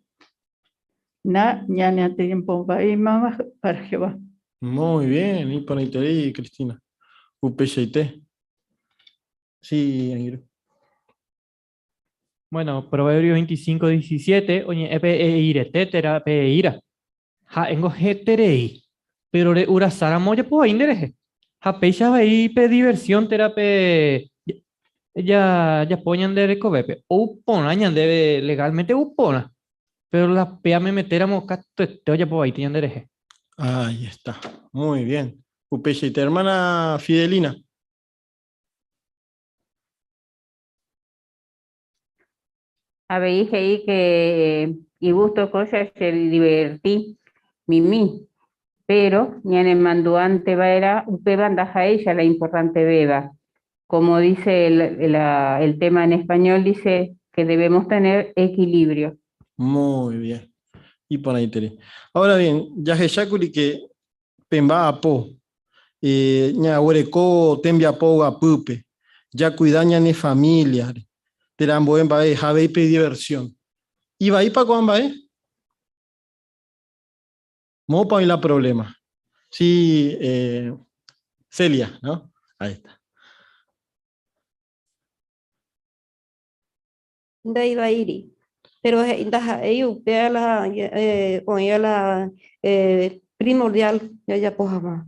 na ñaneatiempomba'éimava para Jehová. Muy bien, iporãiterei Cristina. Upeichaite. Sí, angirũ. Bueno, Proverbios 25, 17, oñe'ẽ pe eirete térã pe eíra. Ha'éngo heterei, péro re'urasáramo ojapo vai nderehe. Ha péicha avei pe diversión térã pe jajapo ñande rekovépe. Ou porã ñandéve legalmente ou porã, péro la péa memetéramo katuete ojapo vaíta ñanderehe. Ahí está, muy bien. Upeichaite, hermana Fidelina. Avei he'i que igusto cosa se divertí mimi, pero ñanemandu'ánte va'erã upéva ndaha'éicha la importantevéva. Como dice el, la, el tema en español, dice que debemos tener equilibrio. Muy bien. Iporãiterei. Ahora bien, jahechákuri que pemba'apo, ñaguereko tembiapo ogapýpe, jakuida ñane familia-re, térã ambue mba'e ha avei pe diversión. Ivaípa ko'ã mba'e? Moõpa oĩ la problema? Sí, Celia, no? Ahí está. Ndaivaíri. Péro he'i ndaha'éi upéva la oĩva la primordial jajapo hag̃ua.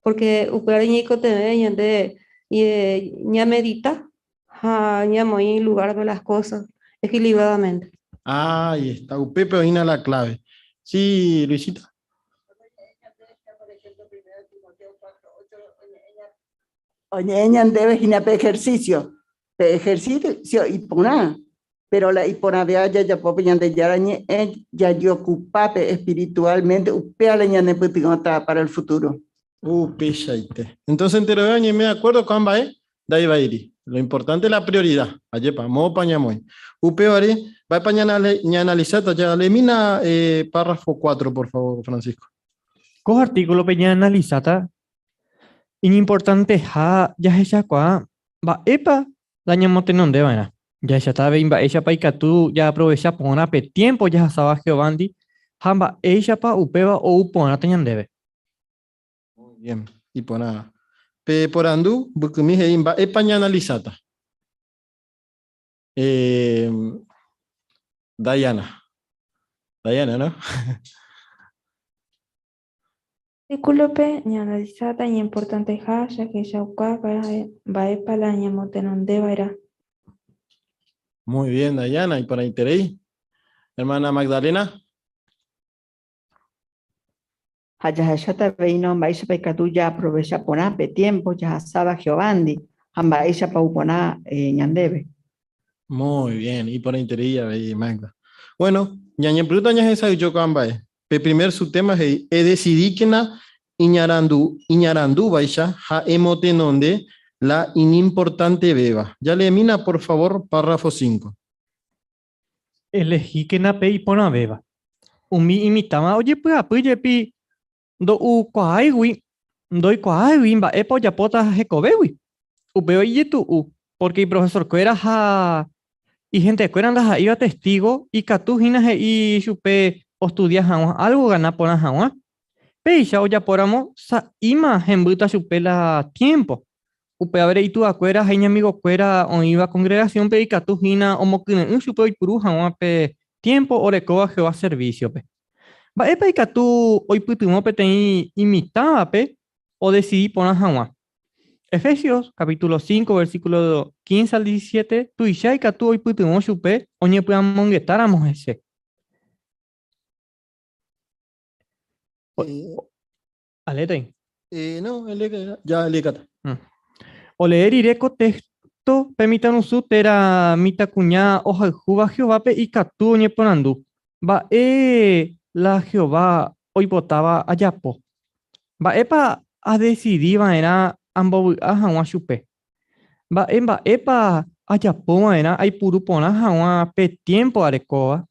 Pórke upévare ñaikotevẽ ñande ñamedita ha ñamoĩ lugárpe las kósa equilibradamente. Ahí está, upépe oĩna la clave. Sí, Luisita. Oñe'ẽ ñandéve hína pe ejercicio. Pe ejercicio iporã, pero la iporãvéva jajapo pe Ñandejára ñe'ẽ jajeokupa pe espiritualmente, upéva la ñanepytyvõta para el futuro. Upeichaite. Entonces enterove oñeime de acuerdo ko'ã mba'e ndaivaíri. Lo importante la prioridad. Ajépa, moõpa ñamoĩ. Upévare, mba'épa ñaanalisáta? Jaleemína párrafo 4, por favor, Francisco. Ko artículo-pe ñaanalisáta Iñimportanteha jahechakuaa mba'épa la ñamotenonde va'erã. Jahecháta avei mba'éichapa ikatu jaaprovecha porã pe tiémpo jahasáva Jehovándi ha mba'éichapa upéva ou porãta ñandéve. Muy bien, iporã. Pe porandu mbykymi he'i mba'épa ñaanalisáta. Eh, Dayana. Dayana, ¿no? Artículope ñaanalisáta iñimportanteha jahechauka mba'épa la ñamotenondeva'erã. Muy bien, Dayana, iporãiterei. Hermana Magdalena. Ha jahecháta avei mba'éichapa ikatu jaaprovecha porã pe tiempo jahasáva Jehovándi ha mba'éichapa ou porã ñandéve. Muy bien, iporãiterei avei, Magda. Bueno, ñañepyrũta ñahesa'ỹijo ko'ã mba'e. Pe primer subtema he'i, Edesidíkena iñarandu iñarandúvaicha ha emotenonde la iñimportantevéva. Jaleemína, por favor, párrafo 5. Elehíkena pe iporãvéva. Umi imitãva ojepy'apy jepi ndo'ukuaáigui, ndoikuaáigui mba'épa ojapóta hekovégui. Upéva ijetu'u, pórke iprofesorkuéra ha ihentekuéra ndaha'éiva Testígo ikatu hína he'i chupe ostudia hag̃ua álgo ogana porã hag̃ua. Péicha ojapóramo sa'íma hembýta chupe la tiémpo. Upévare ituakuéra ha iñamigokuéra oĩva kongregasiónpe ikatu hína omokyre'ỹ chupe oipuru hag̃ua pe tiémpo orekóva Jehová servísiope. Mba'épa ikatu oipytyvõ peteĩ imitãvape odesidi porã hag̃ua? Efesios capítulo 5 versículo 15 al 17 tuicha ikatu oipytyvõ chupe oñepy'amongetáramo hese. Alétai. No, ya elekata. Olee rire ko téxto pe mitãrusu térã mitãkuña ohayhúva Jehovápe ikatu oñeporandu, Mba'e la Jehová oipotáva ajapo? Mba'épa adesidi va'erã ambovy'a hag̃ua chupe? Mba'e mba'épa ajapo va'erã aipuru porã hag̃ua pe tiémpo arekóva?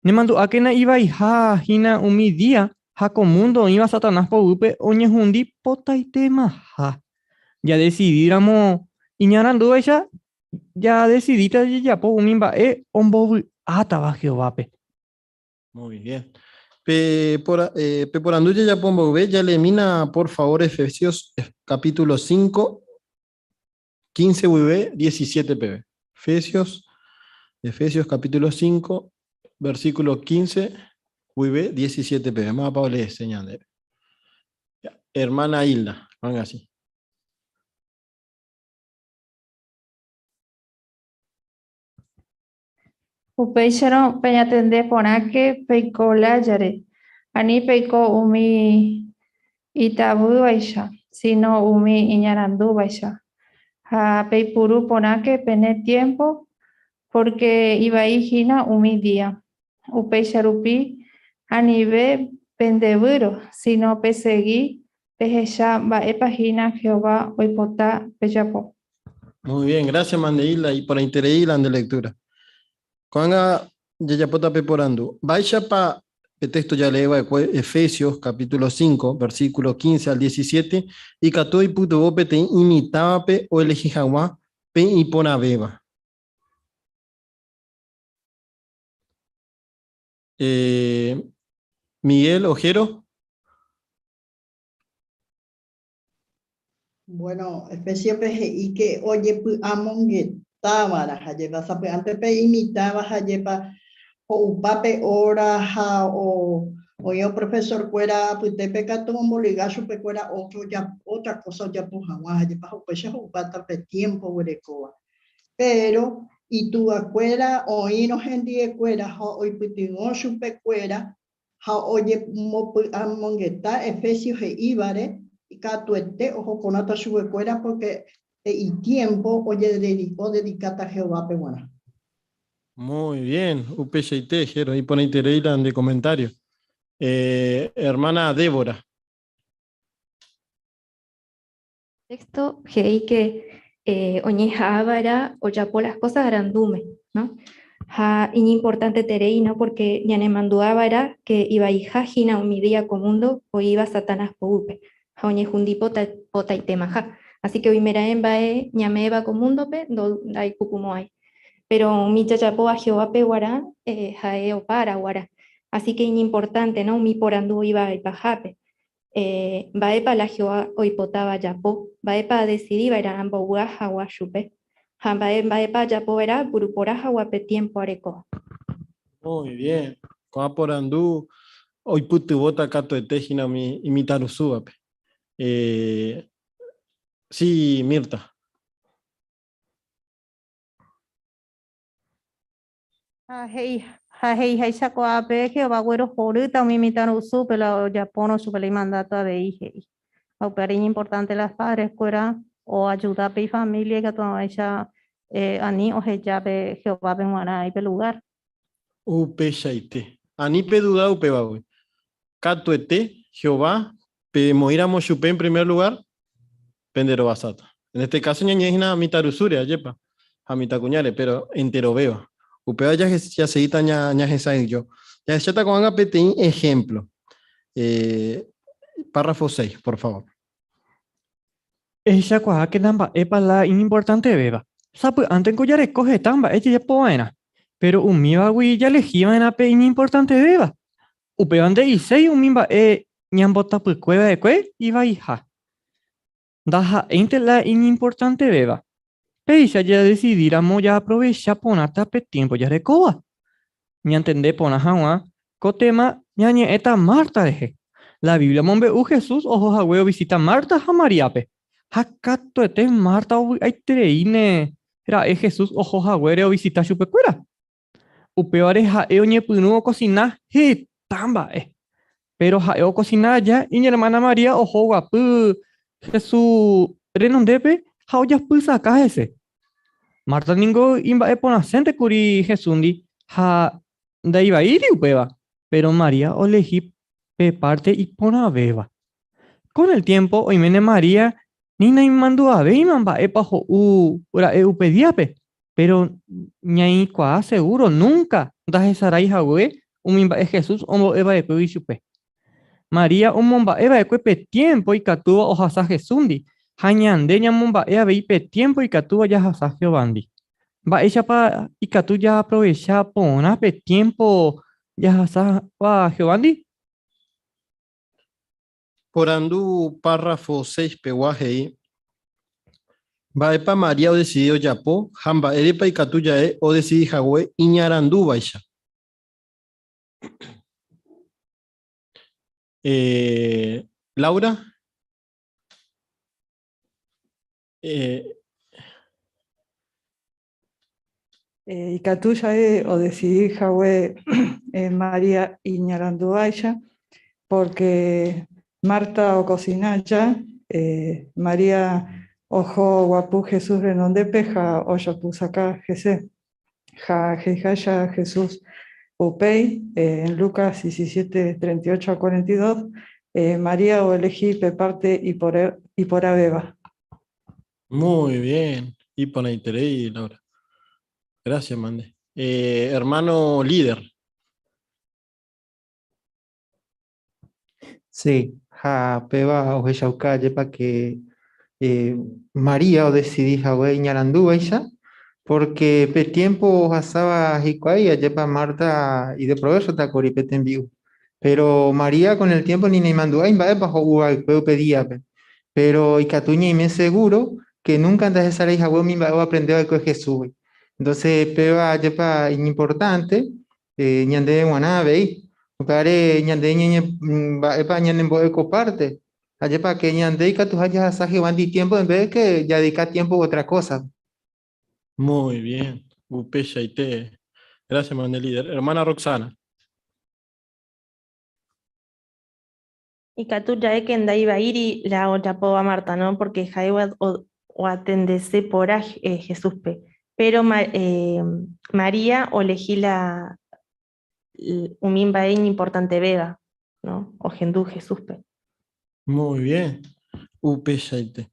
Nemandu'ákena ivaiha hína umi día ha ko múndo oĩva Satanás poguýpe oñehundi potaitemaha. Jadesidíramo iñarandúvaicha, jadesidíta jajapo umi mba'e ombovy'átava Jehovápe. Muy bien. Pe, por, eh, pe porandu jajapo mboyve, jaleemína por favor Efesios capítulo 5, 15 guive 17 peve. Efesios, Efesios capítulo 5, versículo 15 guive 17 peve. Mávapa oleese ñandéve. Hermana Hilda, van así. Upéicharõ peñatende porãke peiko lájare, ani peiko umi itavývaicha, síno umi iñarandúvaicha. Ha peipuru porãke pene tiémpo, pórke ivai hína umi día. Upéicha rupi anive pendevýro, síno pesegi pehecha mba'épa hína Jehová oipota pejapo. Muy bien, gracias Mandeila iporãiterei la nde lectura. Ko'ág̃a jajapóta pe porandu. Mba'éichapa pe texto jaleé va'ekue Efesios capítulo 5, versículo 15 al 17 ikatu oipytyvõ peteĩ imitãvape oelehi hag̃ua pe iporãvéva? Eh, Miguel Ojero. Bueno, Efésiope he'i ke ojepy'amongetáva'erã, jajépa sapy'ánte pe imitãva jajépa ho'upa pe óra ha oĩ oprofesorkuéra apytépe katu omboliga chupekuéra ótro ótra kósa ojapo hag̃ua, jajépa upéicha ho'upáta pe tiémpo oguerekóva. Péro ituvakuéra oĩrõ hendiekuéra ha oipytyvõ chupekuéra Ha oñemopy'amongeta Efesios he'ívare, ikatuete oho porãta chupekuéra pórke pe itiémpo odedikáta Jehovápe g̃uarã. Muy bien, upeichaite, Jero, iporãiterei la nde comentario. Hermana Débora. Texto he'i que oñeha'ãva'erã ojapo las cosas arandúme, no? Ha iñimportanteterei, no? Porque ñanemandu'ava'erã que ivaiha hína umi día ko mundo oĩva Satanás poguýpe ha oñehundi potaitemaha. Así que oimeraẽ mba'e ñame'ẽva ko múndope ndaipukumo'ãi. Péro umi jajapóva Jehovápe guarã ha'e opa ára guarã. Así que iñimportánte, no, umi porandu oĩva ipahápe. Mba'épa la Jehová oipotáva ajapo? Mba'épa adesidi va'erã ambovy'a hag̃ua chupe? Ha mba'e mba'épa ajapo va'erã apuru porã hag̃ua pe tiémpo arekóva? Muy bien. Ko'ã porandu oipytyvõta katuete hína umi imitãrusúvape. Eh, sí, Mirta. Ha he'i, ha he'iháicha ko'ápe Jehová oguerohorýta umi mitãrusúpe la ojapórõ chupe la imandáto avei he'i. Ha upévare iñimportánte las padres-kuéra oajuda pe ifamília ikatu hag̃uáicha ani oheja pe Jehovápe g̃uarã pe lugár. Upeichaite. Ani peduda upévagui. Katuete Jehová pemoĩramo chupe en primer lugár, penderovasáta. En este caso ñañe'ẽ hína mitãrusúre, ajépa, ha mitãkuñáre, péro enterovéva. Upéva jasegíta ñahesa'ỹijo. Jahecháta ko'ág̃a peteĩ ehémplo. Párrafo 6, por favor. Ehechakuaákena mba'épa la iñimportantevéva. Sapy'ántengo jareko heta mba'e jajapo va'erã, péro umívagui jalehi va'erã pe iñimportantevéva. Upéva nde'iséi umi mba'e ñambotapykue va'ekue ivaiha. Ndaha'éinte la iñimportantevéva. Péicha jadesidíramo jaaprovecha porãta pe tiémpo jarekóva. Ñantende porã hag̃ua ko téma ñañe'ẽta Marta rehe. La Biblia omombe'u Jesús oho hague ovisita Marta ha Maríape. Ha katuete Marta ovy'aitereíne ra'e Jesús oho haguére ovisita chupekuéra. Upévare ha'e oñepyrũ okosina heta mba'e. Péro ha'e okosina aja, iñermána María oho oguapy Jesús renondépe ha ojapysaka hese. Marta ningo imba'eporãsénte kuri Jesúsndi ha ndaivaíri upéva, péro María olehi pe párte iporãvéva. Kon el tiémpo oiméne María ni naimandu'avéima mba'épa ho'u ra'e upe díape, péro ñaĩkuaa segúro núnka ndahesarái hague umi mba'e Jesús ombo'e va'ekuégui chupe. María omomba'e va'ekue pe tiémpo ikatúva ohasa Jesúsndi, ha ñande ñamomba'e avei pe tiémpo ikatúva jahasa Jehovándi. Mba'éichapa ikatu jaaprovecha porã pe tiémpo jahasáva Jehovándi? Porandu párrafo 6 pegua he'i, Mba'épa María odesidi ojapo ha mba'érepa ikatu ja'e odesidi hague iñarandúvaicha? Eh, Laura. Eh, Ikatu ja'e odesidi hague María iñarandúvaicha, pórke Marta okosina aja, María oho oguapy Jesús renondépe ha ojapysaka hese. Ha he'iháicha Jesús upéi, en Lucas 17, 38 a 42, María oelehi pe párte iporãvéva. Muy bien, iporãiterei, Laura. Gracias, mande. Eh, hermano líder. Sí, ha péva ohechauka ajépa ke eh, María odesidi hague iñarandúvaicha, porque pe tiempo ohasáva hikuái ajépa Marta ideprovéchota kuri pe tembi'u. Péro María kon el tiémpo ni naimandu'ái mba'épa ho'u va'ekue upe díape. Péro ikatu ñaime segúro ke núnka ndahesarai hague umi mba'e oaprende va'ekue Jesúsgui. Entónse péva ajépa iñimportánte ñandéve g̃uarã avei. Upévare ñande ñañe mba'épa ñanembo'e ko párte. Ajépa ke ñande ikatuha jahasa Jehovándi tiémpo en ves ke jadedika tiémpo ótra kósape. Muy bien, upeichaite. Gracias, mande líder. Hermana Roxana. Ikatu ja'e ke ndaivaíri la ojapóva Marta, no? Porque ha'e oatendese porã Jesúspe. Péro María olehi la umi mba'e iñimportantevéva, no? Ohendu Jesúspe. Muy bien, upeichaite.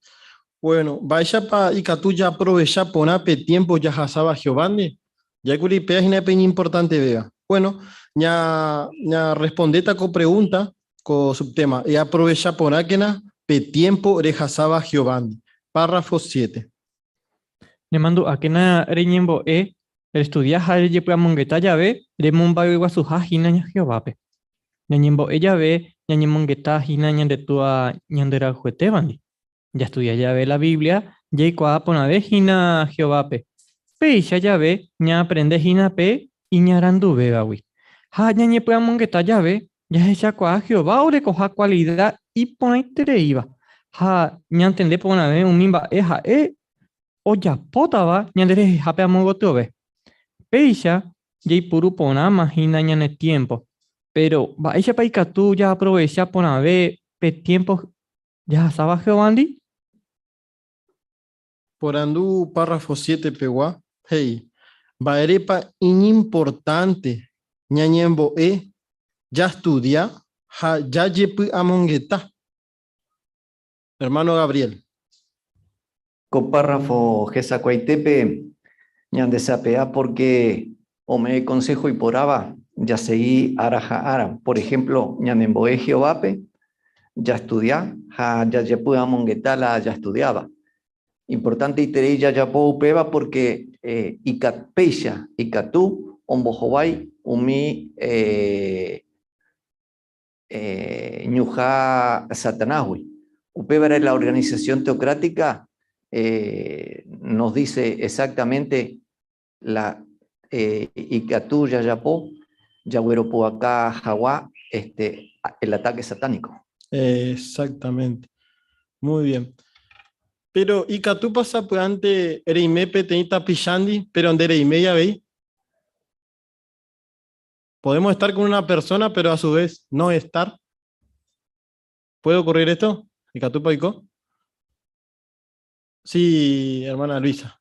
Bueno, mba'éichapa ikatu jaaprovecha porã pe tiémpo jahasáva Jehovándi? Ja'ékuri péva hína pe iñimportantevéva. Bueno, ña, ñarrespondéta ko pregúnta, ko subtéma, Eaprovecha porãkena pe tiémpo rehasáva Jehovándi. Párrafo 7. Nemandu'ákena reñembo'e. Restudia ha rejepy'amongeta jave remomba'eguasuha hína Jehovápe. Ñañembo'e jave ñañemongeta hína ñande Túa ñanderayhuetévandi. Jastudia jave la Biblia jaikuaa porãve hína Jehovápe. Péicha jave ñaaprende hína pe iñaranduvévagui. Ha ñañepy'amongeta jave jahechakuaa Jehová orekoha kualida iporãitereíva ha ñantende porãve umi mba'e ha'e ojapótava ñanderehehápe amo gotyove. Péicha jaipuru porãma hína ñane tiémpo. Péro, mba'éichapa ikatu jaaprovecha porãve pe tiémpo jahasáva Jehovándi? Porandu párrafo 7 pegua he'i, Mba'érepa iñimportánte ñañembo'e, jastudia ha jajepy'amongeta? Hermano Gabriel. Ko párrafo hesakuaitépe ñandesape'a porque ome'ẽ consejo iporãva jasegi ára ha ára. Por ejemplo, ñanembo'e Jehovápe, jastudia ha jajepy'amongeta la jastudiáva. Importanteiterei jajapo upéva porque péicha ikatu ombohovái umi ñuhã Satanásgui. Upévare la organización teocrática nos dice exactamente la ikatu jajapo jagueropu'aka hag̃ua este, el ataque satánico. Exactamente. Muy bien. Pero ikatúpa sapy'ánte reime peteĩ tapichándi, pero ndereiméi avei? Podemos estar con una persona, pero a su vez no estar. ¿Puede ocurrir esto? ¿Ikatúpa oiko? Sí, hermana Luisa.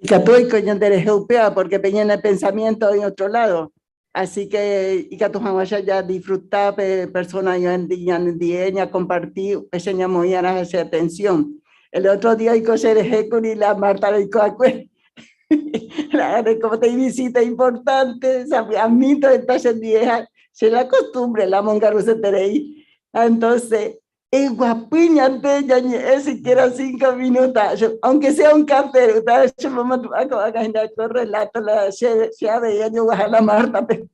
Ikatu oiko ñanderehe upéva porque pe ñane pensamiento en otro lado. Así que ikatu hag̃uáicha ya disfruta pe persona ñanendie ñakomparti upéicha ñamoĩ'arã hese atención. El otro día oiko cherehe kuri la Marta roiko'akue. La areko peteĩ visita importante sapy'amínte oĩta chendie ha che la costumbre la amongaruseterei. Entonces Eguapy ñande ñañe'ẽ siquiera cinco minutos, aunque sea un café, upéva che momandu'a ko'ág̃a hína ko relato la che, che avei ajoguaha la Marta-pe.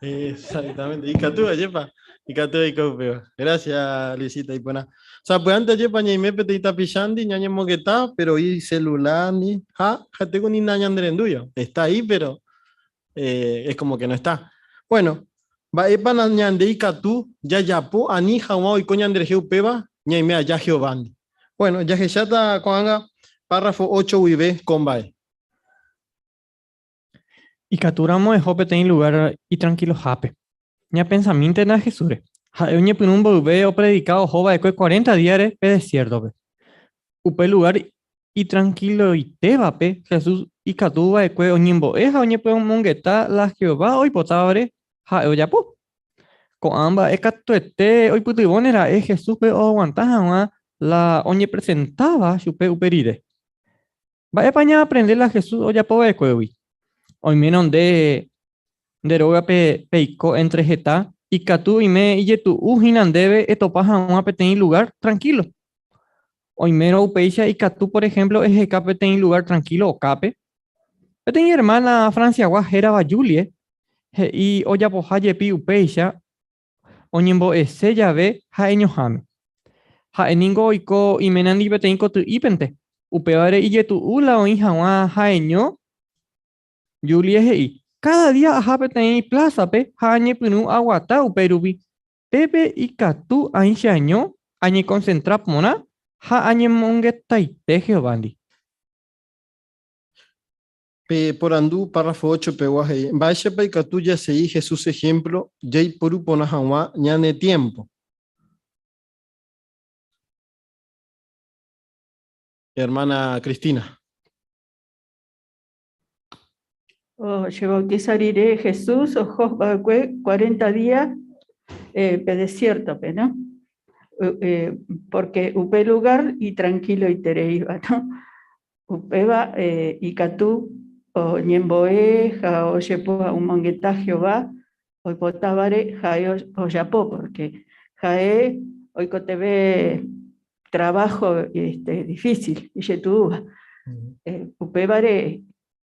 Exactamente, ikatu ajépa, ikatu oiko upéva. Gracias, Luisita, iporã. Sapy'ánte ajépa ñaime peteĩ tapichándi ñañemongeta, pero oĩ celular-ndi ha ha'etéko ni nañanderendúiva. Está ahí, pero eh, es como que no está. Bueno, mba'épa ñande ikatu jajapo ani hag̃ua oiko ñanderehe upéva ñaime aja Jehovándi. Bueno, jahecháta ko'ág̃a párrafo 8 guive ko mba'e. Ikatúramo eho peteĩ lugár itrankilohápe. Ñapensamíntena Jesúsre. Ha'e oñepyrũ mboyve opredika oho va'ekue cuarenta díare pe desiértope. Upe lugár Itrankiloitévape, Jesús ikatu va'ekue oñembo'e ha oñepy'amongeta la Jehová oipotávare ha'e ojapo. Ko'ã mba'e katuete oipytyvõne ra'e Jesúspe oaguanta hag̃ua la oñepresentáva chupe upe rire. Mba'épa ñaaprende la Jesús ojapo va'ekuégui? Oimérõ nde nde rógape peiko éntre heta, ikatu oime ijetu'u hína ndéve etopa hag̃ua peteĩ lugár trankílo. Oimérõ upéicha ikatu por ehémplo eheka peteĩ lugár trankílo okápe. Peteĩ ermána Franciagua hérava Julie he'i ojapoha jepi upéicha oñembo'ese jave ha'eñoháme. Ha'e ningo oiko iménandi peteĩ koty'ípente, upévare ijetu'u la oĩ hag̃ua ha'eño. Julie he'i, Káda día aha peteĩ plásape ha añepyrũ aguata upérupi. Pépe ikatu aĩ cheaño, añekonsentra porã ha añemongetaite Jehovándi. Pe porandu párrafo 8 pegua he'i, Mba'éichapa ikatu jasegi Jesús ehémplo jaiporu porã hag̃ua ñane tiémpo? Ermána Cristina. Ojebautisa rire Jesús oho va'ekue cuarenta día pe desiértope, no? Pórke upe lugár itrankiloitereíva, no? Upéva ikatu oñembo'e ha ojepo'amongeta Jehová. oipotávare ha'e ojapo, porque ha'e oikotevẽ trabajo este, difícil ijetu'úva. Upévare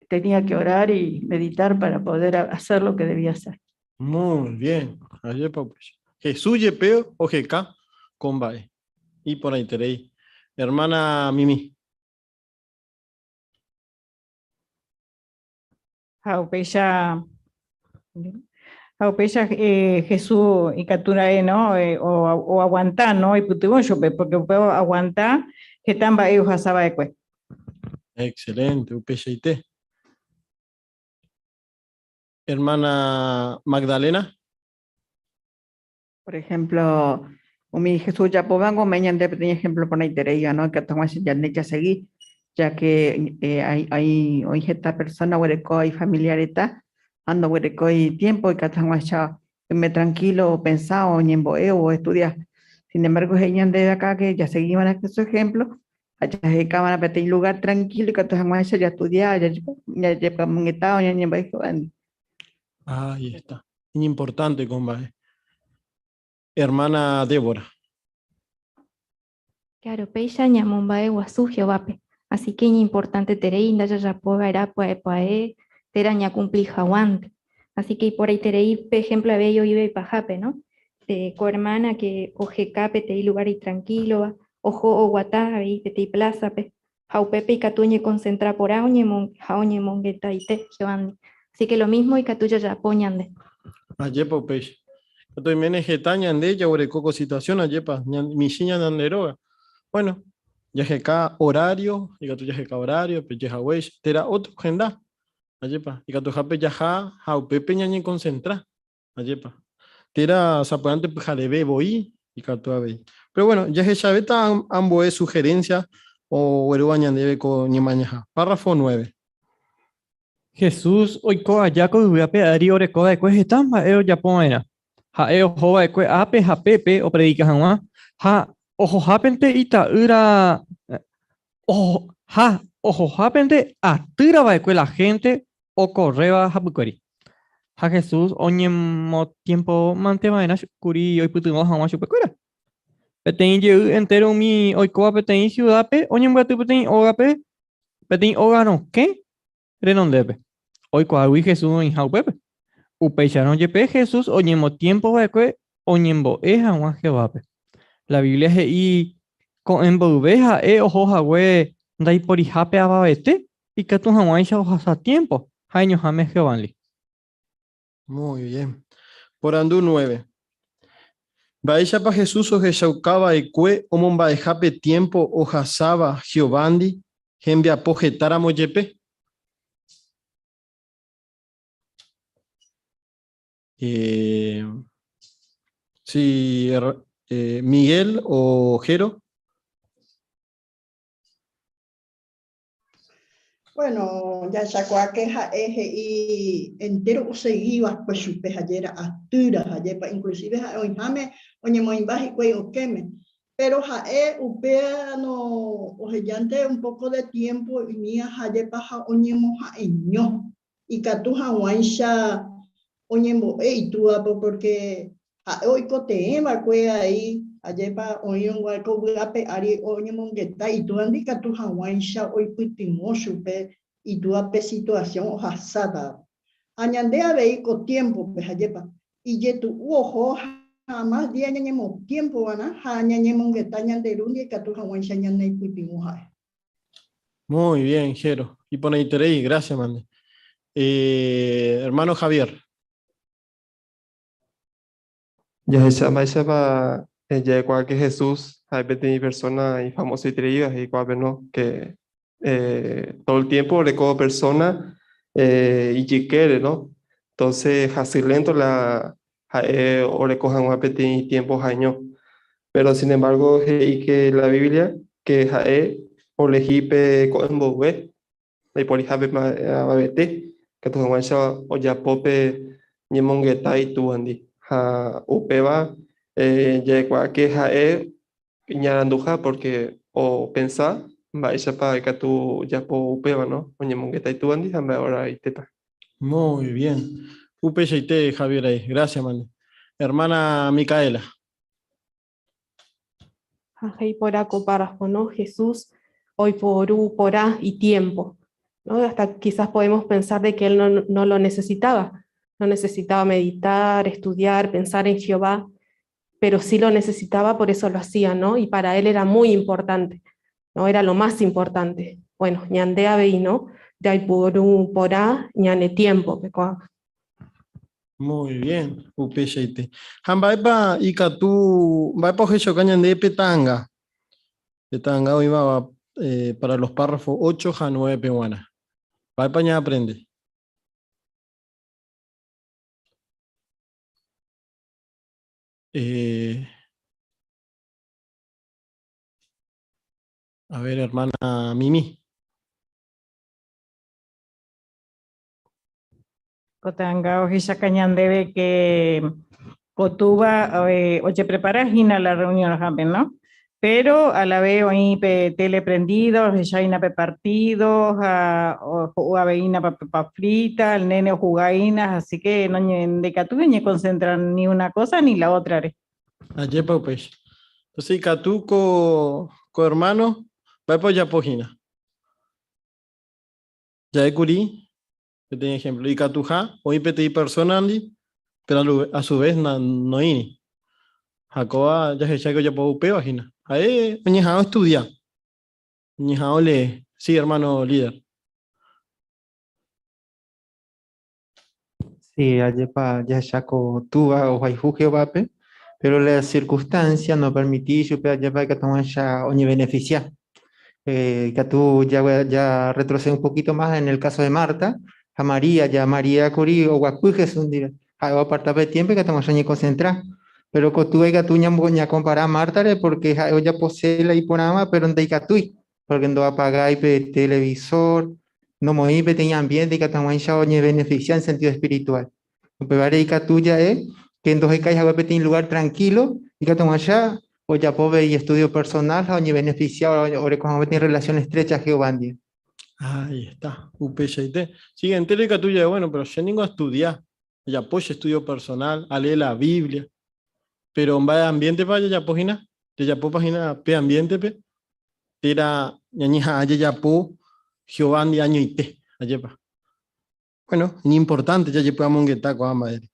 tenía que orar y meditar para poder hacer lo que debía hacer. Muy bien. Ajépa upéicha. Jesús jepe oheka ko mba'e. Iporãiterei. Hermana Mimi. Ha upéicha ha upéicha eh, Jesús ikatu ra'e no eh, oaguanta no oipytyvõ chupe porque upéva oaguanta heta mba'e ohasa va'ekue. Excelente, upeichaite. Hermana Magdalena. Por ejemplo, umi Jesús ojapóvango ome'ẽ ñande peteĩ ejemplo porãitereíva, no? Ikatu hag̃ua ñande jasegi, ya que eh, hay, hay, oĩ heta persona oguereko ifamilia reta ha ndoguerekói tiempo ikatu hag̃uáicha oime tranquilo opensa o oñembo'e o oestudia. Sin embargo, he'i ñandéve acá que jasegi va'erã Jesús ejemplo ha jaheka va'erã peteĩ lugar tranquilo ikatu hag̃uáicha jastudia, jajepy'amongeta o ñañembo'e Jehovándi. Ahí está. Iñimportante ko mba'e. Hermana Débora. Claro, péicha ñamomba'e guasu Jehovápe. Así que iñimportanteterei ndajajapo va'erã pya'e pya'e térã ñakumpli haguãnte. Así que iporãiterei pe ejemplo avei oĩve ipahápe, no? Pe ko hermana que oheka peteĩ lugar itrankílova, oho oguata avei peteĩ plázape, ha upépe ikatu oñekonsentra porã ha oñemongetaite Jehovándi. Así que lo mismo ikatu jajapo ñande. Ajépa upéicha. Katu oiméne heta ñande jaguereko ko situación, ajépa, michĩ ñande róga. Bueno, jaheka horario, ikatu jaheka horario, peje haguéicha, térã otro henda, ajépa, ikatuhápe jaha ha upépe ñañekonsentra. Ajépa. Térã sapy'ánte pyhareve voi ikatu avei. Pero bueno, jahechavéta ambue sugerencia oguerúva ñandéve ko ñemañaha. Párrafo 9. Jesús oiko aja ko yvy ape ári oreko va'ekue heta mba'e ojapo va'erã. Ha'e oho va'ekue ápe ha pépe opredika hag̃ua, ha ohohápente ita'ýra ha ohohápente atýra va'ekue la hénte okorréva hapykuéri. Ha Jesús oñemotiémpo mante va'erã kuri oipytyvõ hag̃ua chupekuéra. Peteĩ jey entéro umi oikóva peteĩ siudápe oñembyaty peteĩ ógape, peteĩ óga rokẽ renondépe, oikuaágui Jesús oĩha upépe. Upéicharõ jepe Jesús oñemotiémpo va'ekue oñembo'e hag̃ua Jehovápe. La Biblia he'i ko'ẽ mboyve ha'e oho hague ndaiporihápe avavete Ikatu hag̃uáicha ohasa tiémpo ha'eñoháme Jehovándi. Muy bien. Porandu 9. Mba'éichapa Jesús ohechauka va'ekue omomba'eha pe tiémpo ohasáva Jehovándi hembiapo hetáramo jepe? Eh, si eh, Miguel o Jero. Bueno, jahechakuaáke ha'e he'i entéro osegi va'ekue chupe ha'éra atýra, ha'épa inclusive ha'e oĩháme oñemoĩmba hikuái okẽme. Péro ha'e upéva no ohejánte un poco de tiempo imía ha'épa ha oñemoha'eño ikatu hag̃uáicha oñembo'e itúvape pórke ha'e oikotevẽ va'ekue ai ajépa oĩrõ guare ko vy'ape ári oñemongeta itúvandi ikatu hag̃uáicha oipytyvõ chupe itúvape situasión ohasátava. Ha ñande avei ko tiémpope ajépa ijetu'u oho ha amás día ñañemotiémpo va'erã ha ñañemongeta ñande Rúndi ikatu hag̃uáicha ñaneipytyvõ ha'e. Muy bien, Jero. Iporãiterei, gracias, mande. Eh, hermano Javier. Jahecha mba'éichapa ja'ekuaa que Jesús ha'e peteĩ persona ifamosoitereíva he'ikuaápe no, que eh, todo el tiempo oreko persona eh, ijykére, no? Entonces hasy lento la ha'e oreko hag̃ua peteĩ tiempo ha'eño. Pero sin embargo he'i que la Biblia que ha'e olehi pe ko'ẽ mboyve, ndaiporihápe avavete, katu hag̃uáicha ojapo pe ñemongeta itúvandi. Ha upéva ja'ekuaa ke ha'e iñaranduha porque opensa mba'éichapa ikatu ojapo upéva, no? Oñemongeta itúvandi ha mba'e oraitépa. Muy bien. Upeichaite Javier ahí. Gracias, mane. Hermana Micaela. Ha he'i porã ko párrafo, ¿no? Jesús oiporu porã itiempo, ¿no? Hasta quizás podemos pensar de que él no, no lo necesitaba, no necesitaba meditar, estudiar, pensar en Jehová, pero sí lo necesitaba, por eso lo hacía, ¿no? Y para él era muy importante, ¿no? Era lo más importante. Bueno, ñande avei, ¿no? Jaiporu porã ñane tiempo, pekuaa. Muy bien, upeichaite. Ha mba'épa ikatu, mba'épa ohechauka ñande pe ta'anga? Pe ta'anga oĩva eh, para los párrafos 8 ha 9 peguarã. Mba'épa ñaaprende? Eh, a ver, hermana Mimi. Ko ta'anga ohechaka ñandéve que ko túva eh, ojeprepara hína la reunión hápe, no? Pero a la vez oĩ pe tele prendido, ohecha hína pe partido, ha ho'u avei hína pa papa frita, el nene ohuga hína, así que no ndaikatúi oñeconcentra ni una cosa ni la otra-re. Ajépa upéicha. Entonces ikatu ko, ko hermano, mba'épa ojapo hína? Ja'ékuri peteĩ ejemplo, ikatuha oĩ peteĩ persona-ndi, pero a su vez na, noĩri. Ha kóva jahecha que ojapo upéva hína. Ha'e oñeha'ã oestudia, oñeha'ã olee. Sí, hermano líder. Sí, ajépa jahecha ko túva ohayhu Jehovápe, pero la circunstancia no permití chupe ajépa ikatu hag̃uáicha oñebeneficia. Eh, ikatu ya, ya retrocede un poquito más en el caso de Marta, ha María, ya María kuri oguapy Jesús ndive, ha'e oaparta pe tiempo ikatu hag̃uáicha oñeconcentra. Pero ko túva ikatu ñacompara Marta-re porque ha'e ojapose la iporãva, pero ndaikatúi, porque ndoapagái pe televisor, nomoĩri peteĩ ambiente ikatu hag̃uáicha oñebeneficia en sentido espiritual. Upévare ikatu ja'e que ndohekái hague peteĩ lugar tranquilo ikatu hag̃uáicha ojapo pe estudio personal ha oñebeneficia oreko hag̃ua peteĩ relación estrecha Jehová ndive. Ahí está, upeichaite. Siguiente ikatu ja'e, bueno, pero che ningo astudia, ajapo che estudio personal, alee la Biblia, pero mba'e ambiente-pa jajapo hína? Jajapópa hína pe ambiente-pe? Térã ñañeha'ã jajapo Jehová ndi añoite, ajépa? Bueno, iñimportante jajepy'amongeta ko'ã mba'ére.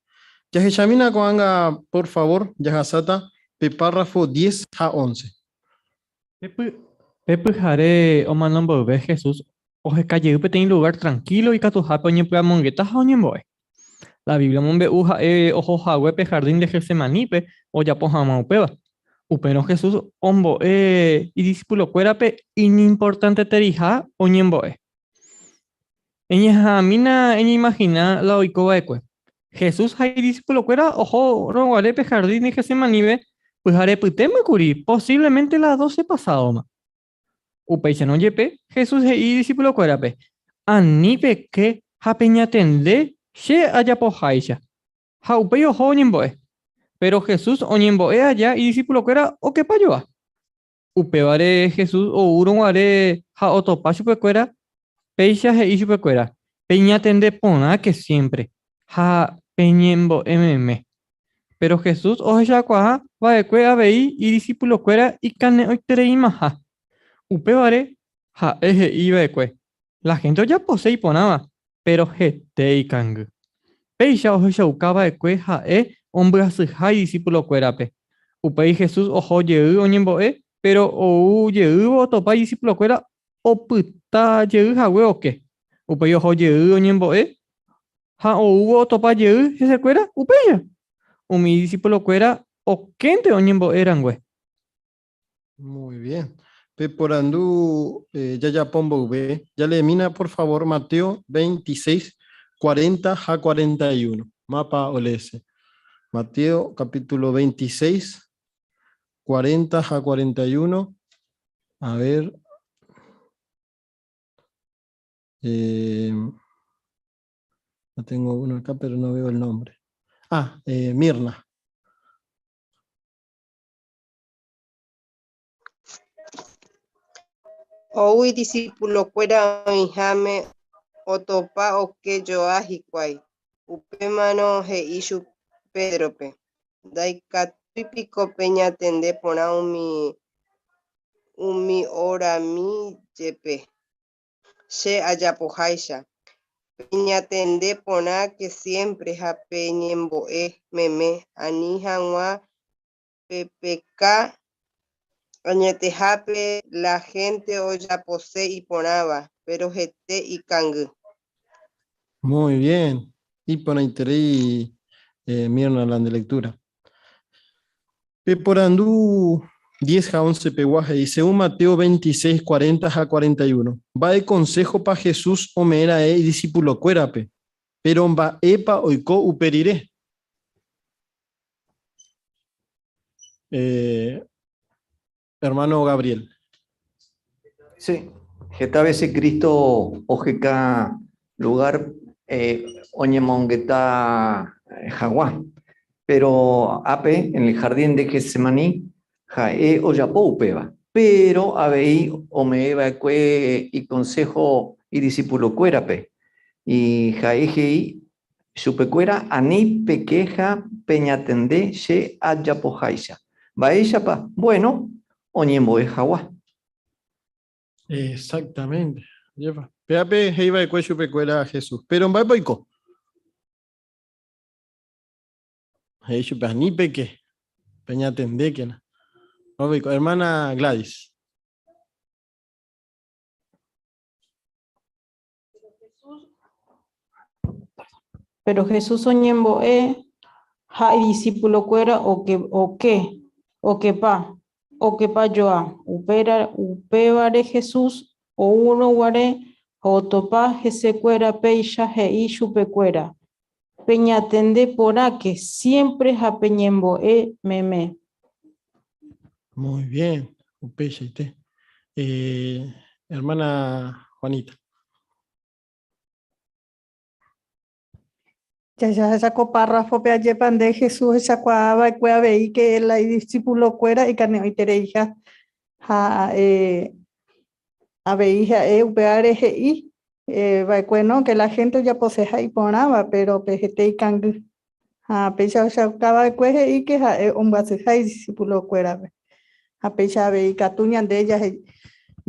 Jahechamína ko'ág̃a, por favor, jahasáta pe párrafo 10 ha 11. Pe pyhare omano mboyve Jesús oheka jey peteĩ lugár trankílo ikatuhápe oñepy'amongeta ha oñembo'e. La Biblia omombe'u ha'e oho hague pe hardín de Getsemanípe ojapo hag̃ua upéva. Upérõ Jesús ombo'e idisipulokuérape iñimportanteteriha oñembo'e. Eñeha'ãmína eñeimagina la oiko va'ekue. Jesús ha idisipulokuéra ohórõ guare pe hardín de Getsemanípe pyharepytéma kuri, posívlemente las doce pasádoma. Upéicharõ jepe, Jesús he'i idisipulokuérape, Ani peke ha peñatende che ajapoháicha. Ha upéi oho oñembo'e. Péro Jesús oñembo'e aja idisipulokuéra okepa joa. Upévare Jesús oúrõ guare ha otopa chupekuéra, péicha he'i chupekuéra, Peñatende porãke siémpre ha peñembo'e meme. Péro Jesús ohechakuaa va'ekue avei idisipulokuéra ikane'õitereimaha. Upévare ha'e he'i va'ekue, La hénte ojapose iporãva, péro hete ikangy. Péicha ohechauka va'ekue ha'e ombyasyha idisipulokuérape. Upéi Jesús oho jey oñembo'e, péro ou jeývo otopa idisipulokuéra opyta jey hague oke. Upéi oho jey oñembo'e ha oúvo otopa jey hesekuéra upéicha. Umi idisipulokuéra okénte oñembo'e rangue. Muy bien. Peporandu eh, jajapo mboyve, jaleemína por favor Mateo 26, 40 ha 41. Mapa oleese. Mateo capítulo 26, 40 ha 41. A ver. Eh, no tengo uno acá, pero no veo el nombre. Ah, eh, Mirna. Ou idisipulokuéra oĩháme otopa oke joa hikuái. Upémarõ he'i chupe Pédrope, Ndaikatúi piko peñatende porã umi umi orami jepe che ajapoháicha? Peñatende porãke siémpre ha peñembo'e meme ani hag̃ua pepeka añetehápe la hénte ojapose iporãva, péro hete ikangy. Muy bien. Iporãiterei Mirna la nde lectura. Peporandu 10 ha 11 pegua he'i, Según Mateo 26, 40 ha 41, mba'e konséhopa Jesús ome'ẽ ra'e idisipulokuérape, péro mba'épa oiko upe rire? Eh, hermano Gabriel. Sí, heta vece Cristo oheka lugar eh, oñemongeta eh, haguã, pero ápe en el jardín de Getsemaní ha'e ojapo upéva, pero avei ome'ẽ va'ekue iconsejo idiscipulokuérape, y ha'e he'i Chupekuéra ani pekeha peñatende che ajapoháicha. Mba'éichapa? Bueno, oñembo'e hagua. Exactamente. Ajépa. Péape he'i va'ekue chupekuéra Jesús. Péro mba'épa oiko? He'i chupe, ani peke, peñatendékena. Mba'épa oiko? Hermana Gladys. Péro Jesús oñembo'e ha idisipulokuéra oke, oke, okepa, okepa joa. Upéra, upévare Jesús oúrõ guare ha otopa hesekuéra péicha he'i chupekuéra, Peñatende porãke siémpre ha peñembo'e meme. Muy bien, upeichaite. Eh, hermana Juanita. Jahecha ko párrafope ajépa nde Jesús ohechakuaa va'ekue avei ke la idisipulokuéra ikane'õitereiha ha eh, avei ha'e upévare he'i eh, va'ekue no ke la hénte ojaposeha iporãva péro pe hete ikangy. Ha péicha ohechauka va'ekue he'i ke ha'e ombyasyha idisipulokuérape. Ha péicha avei ikatu ñande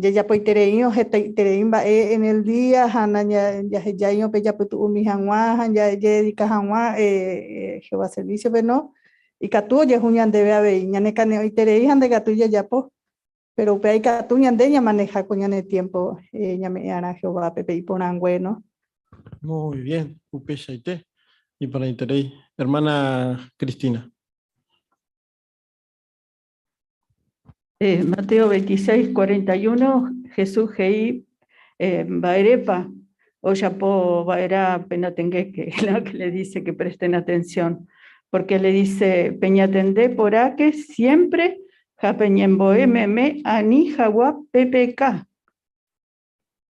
jajapoitereírõ hetaiterei mba'e en el día ha ndajahejáirõ pe japytu'umi hag̃ua ha jajededika hag̃ua Jehová servísiope no, ikatu ojehu ñandéve avei ñanekane'õiterei ha ndaikatúi jajapo. Péro upéva ikatu ñande ñamaneha ko ñane tiémpo ñame'ẽ'arã Jehovápe pe iporãngue, no? Muy bien, upeichaite. Iporãiterei. Hermana Cristina. Eh, Mateo 26, 41, Jesús he'i eh, mba'érepa ojapo va'erã penatenguéke, ¿no? que le dice que presten atención, porque le dice peñatende poráke siempre ha peñembo'e meme ani hagua pepeka.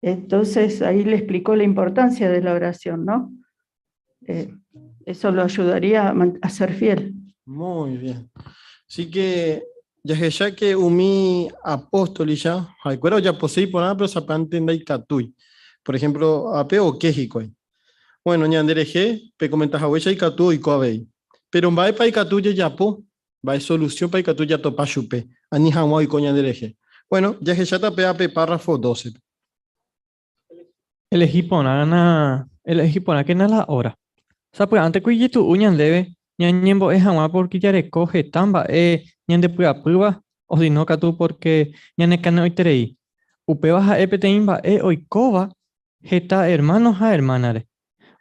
Entonces ahí le explicó la importancia de la oración, ¿no? Eh, eso lo ayudaría a, a ser fiel. Muy bien. Así que jahecháke umi apóstolicha, ha'ekuéra ojapose iporã, pero sapy'ánte ndaikatúi. Por ejemplo, ape oke hikuái. Bueno, ñande rehe, pekomenta haguéicha ikatu oiko avei. Pero mba'épa ikatu jajapo? Mba'e solusiónpa ikatu jatopa chupe ani hag̃ua oiko ñande rehe? Bueno, jahecháta péva pe párrafo dócepe. Elehi porãna, elehi porãkena la óra. Sapy'ánte ko ijetu'u ñandéve ñañembo'e hag̃ua pórke jareko heta mba'e ñandepy'apýva, osino katu pórke ñanekane'õiterei. Upéva ha'e peteĩ mba'e oikóva heta ermáno ha ermánare.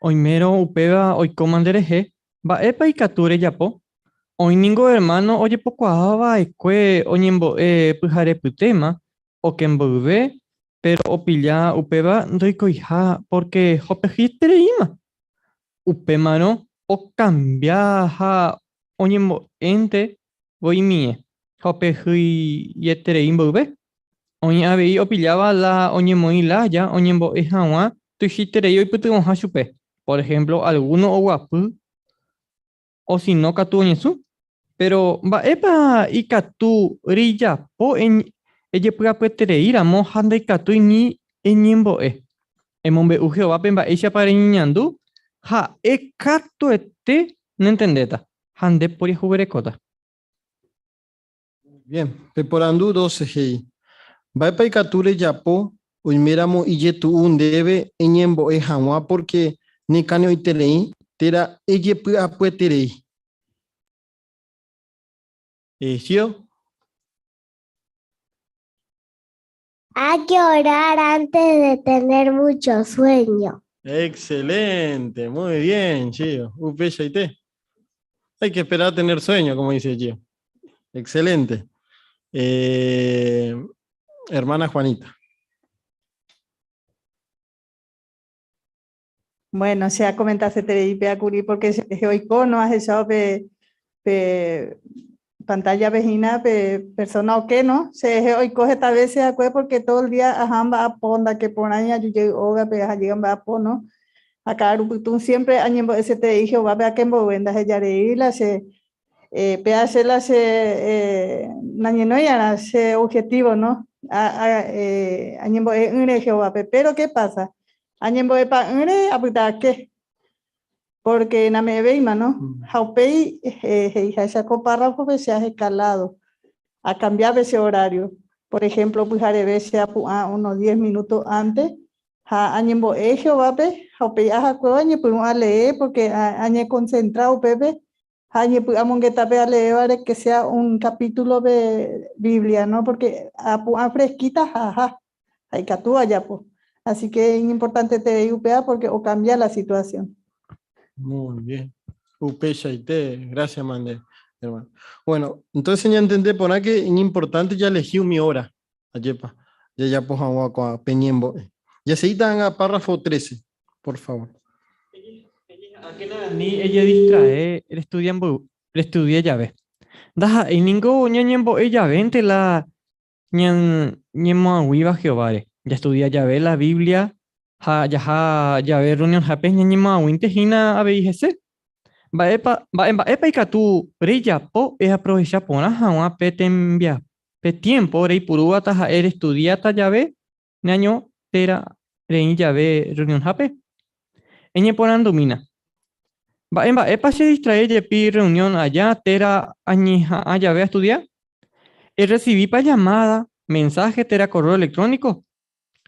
Oimérõ upéva oikóma nderehe, mba'épa ikatu rejapo? Oĩ ningo ermáno ojepokuaa va'ekue oñembo'e pyharepytéma oke mboyve, péro opilla upéva ndoikoiha pórke hopehyetereíma. Upémarõ okambia ha oñembo'énte voimie ha opehyieterei mboyve. Oĩ avei opilláva la oñemoĩ lája oñembo'e hag̃ua tuichaiterei oipytyvõha chupe. Por ehémplo, algúno oguapy osino katu oñesũ. Péro mba'épa ikatu rejapo ejepy'apyeterei ramo ha ndaikatúi ni eñembo'e? Emombe'u Jehovápe mba'éichapa reñeñandu. Ha'e katuete nentendéta ha nde poriahuverekóta. Bien, pe porandu 12 he'i, Mba'épa ikatu rejapo oiméramo ijetu'u ndéve eñembo'e hag̃ua pórke nekane'õiterei térã ejepy'apyeterei? Gio. Hay que orar antes de tener mucho sueño. Excelente, muy bien, Gio. Upeichaite. Hay que esperar a tener sueño, como dice Gio. Excelente. Eh, hermana Juanita. Bueno, che akomentaseterei pe akuri porque cherehe oiko no ahechao pe pe pantalla pe hína pe persona oke no, cherehe oiko heta veces akue porque todo el día aha amba'apo ndake porãi aju jey ógape aha jey amba'apo no, ha ka'arupytũ siempre añembo'eseterei Jehovápe ake mboyve ndahejarei la che Péa che la che nañenói'arã che objetivo, no? Añembo'e'ỹre Jehovápe. Péro ke pasa? Añembo'epa'ỹre apyta ake, pórke name'ẽvéima, no? Ha upéi he'iháicha ko párrafope che ahekalado, akambiápe che horario. Por ehémplo, pyhareve che apu'ã unos diez minúto ánte ha añembo'e Jehovápe, ha upéi ahakuévo añepyrũ alee pórke añekonsentra upépe Ha añepy'amongetápe aleévare que sea un capítulo de Biblia, ¿no? Porque apu'ã fresquita ha aha, ha ikatu ajapo. Así que iñimportanteterei upéva porque ocambia la situación. Muy bien. Upeichaite, gracias mande, hermano. Bueno, entonces ñantende porã que iñimportante jaelehi umi hora, ajépa, jajapo hag̃ua ko'ã pe ñembo'e. Jaseíta ág̃a párrafo 13, por favor. Eñeha'ãkena ani ejedistrae restudia mboyve, restudia jave. Ndaha'éi ningo ñañembo'e javénte la ñañemoag̃uíva Jehováre. Jastudia jave la Biblia ha jaha jave rreunionhápe ñañemoag̃uínte hína avei hese. Mba'épa, mba'e mba'épa ikatu rejapo eaprovecha porã hag̃ua pe tembia, pe tiémpo reipurúva taha'e restudiáta jave neaño térã reĩ jave rreunionhápe? Eñeporandumína, Mba'e mba'épa chedistrae jepi rreunión aja térã añeha'ã jave astudia? Erresivípa llamáda, mensáhe térã korréo elektróniko?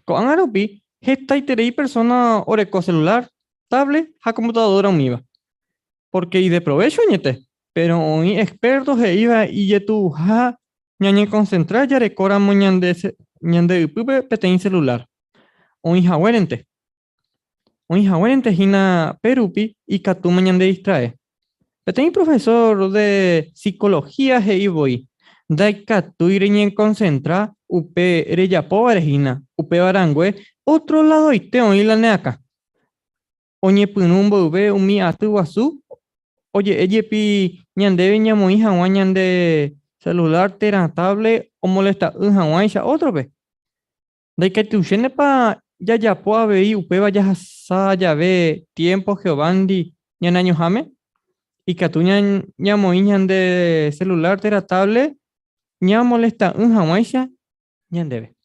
Ko'ág̃a rupi hetaiterei persóna oreko selulár, távlet ha komputadóra umíva, pórke ideprovécho añete, péro oĩ expérto he'íva ijetu'uha ñañekonsentra jarekóramo ñande ñande ypýpe peteĩ selulár oĩ haguérente. Oĩ haguérente hína pérupi ikatúma ñandedistrae. Peteĩ profesór de sikolohía he'i voi, Ndaikatúi reñekonsentra upe rejapóvare hína, upéva rangue ótro ladoite oĩ la ne akã. Oñepyrũ mboyve umi aty guasu, oje'e jepi ñandéve ñamoĩ hag̃ua ñande selulár térã távlet omolesta'ỹ hag̃uáicha ótrope. Ndaikatuichénepa jajapo avei upéva jahasa jave tiémpo Jehovándi ñaneañoháme? Ikatu ñamoĩ ñande selulár térã távlet ñamolesta'ỹ hag̃uáicha ñandéve.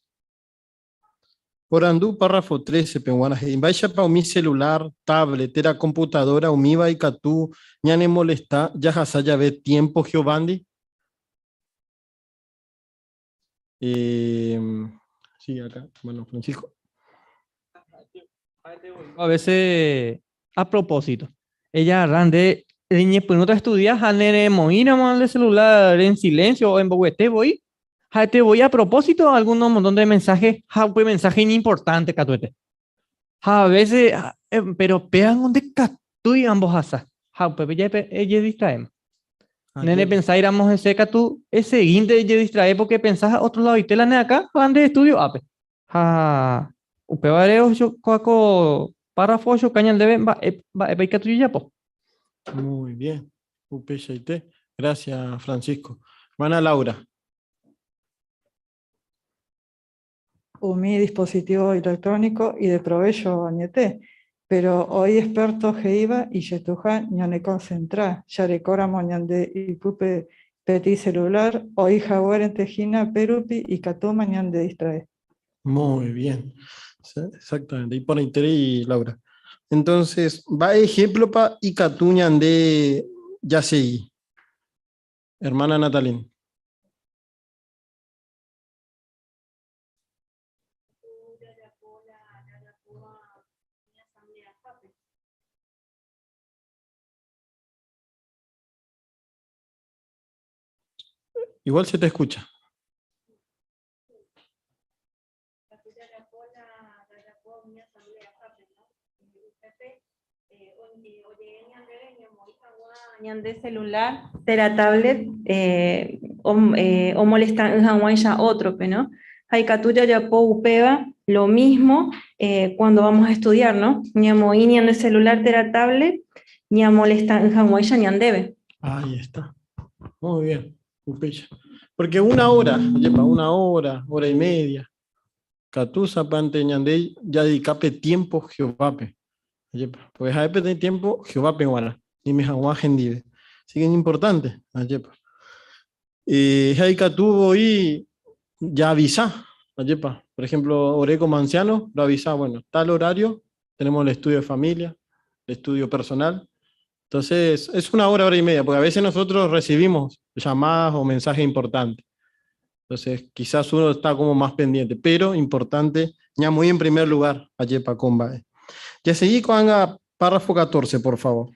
Porandu párrafo 13 peguarã he'i, Mba'éichapa umi celular, tablet térã computadora umíva ikatu ñanemolesta jahasa jave tiémpo Jehovándi? Eh, sí, acá, hermano Francisco. A veces, a propósito, ella agarra nde reñepyrũta estudia ha neremoĩramo nde celular en silencio o emboguete voi, Ha'ete voi a propósito alguno montón de mensaje ha upe mensaje iñimportante katuete. Ha a veces, pero péango ndikatúi ambohasa ha upépe jepe ejedistraéma. Nde nepensáiramo hese katu eseguínte ejedistrae porque epensá otro ladoite la ne akã ha nde estudio ápe. Ha upévare ohechakuaa ko párrafo ohechuka ñandéve mba'e mba'épa ikatu jajapo. Muy bien. Upeichaite. Gracias, Francisco. Hermana Laura. Umi dispositivo electrónico ideprovécho añete, péro oĩ experto he'íva ijetuha ñanekonsentra jarekóramo ñande ypýpe peteĩ celular oĩ haguérente hína pérupi ikatúma ñandedistrae. Muy bien. Exactamente. Iporãiterei, Laura. Entonces, va ejemplo pa ikatu ñande jasegi. Hermana Natalín. Igual se te escucha. Ñande celular térã tablet eh, eh, omolesta'ỹ hag̃uáicha ótrope, no? Ha ikatu jajapo upéva lo mismo eh, cuando vamos a estudiar, no? Ñamoĩ ñande celular térã tablet ñamolesta'ỹ hag̃uáicha ñandéve. Ahí está. Muy bien. Upéicha. Porque una hora, lleva una hora, hora y media. Katu sapante ñande jadedikápe tiempo Jehovápe. Ajépa. Porque ha'e peteĩ tiempo Jehovápe g̃uarã, ñaime hag̃ua hendive. Así que es importante, ajépa. Eh, ha ikatu voi jaavisa, ajépa. Por ejemplo, ore como anciano, lo avisa, bueno, tal horario tenemos el estudio de familia, el estudio personal. Entonces, es una hora, hora y media, porque a veces nosotros recibimos llamadas o mensajes importantes. Entonces, quizás uno está como más pendiente, pero importante, ya muy en primer lugar, ajépa ko mba'e. Ya seguí con párrafo 14, por favor.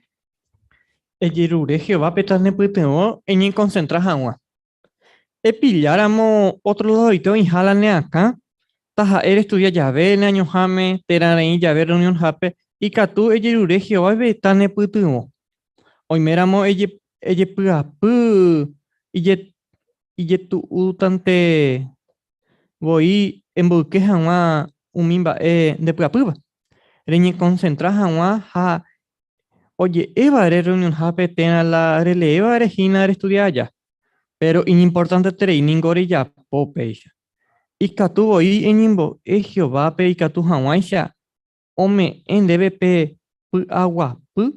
Ejerure Jehovápe tanepytyvõ eñekonsentra hag̃ua. Epilláramo ótro ladoite oĩha la ne akã, taha'e restudia jave neañoháme térã reĩ jave rreunionhápe, ikatu ejerure Jehovápe tanepytyvõ. Oiméramo ejepy'apy ijetu'útante voi emboyke hag̃ua umi mba'e ndepy'apýva, reñekonsentra hag̃ua ha oje'évare rreunionhápe térã la releévare hína restudia aja. Péro iñimportanteterei ningo rejapo péicha. Ikatu voi eñembo'e Jehovápe ikatu hag̃uáicha ome'ẽ ndéve pe py'aguapy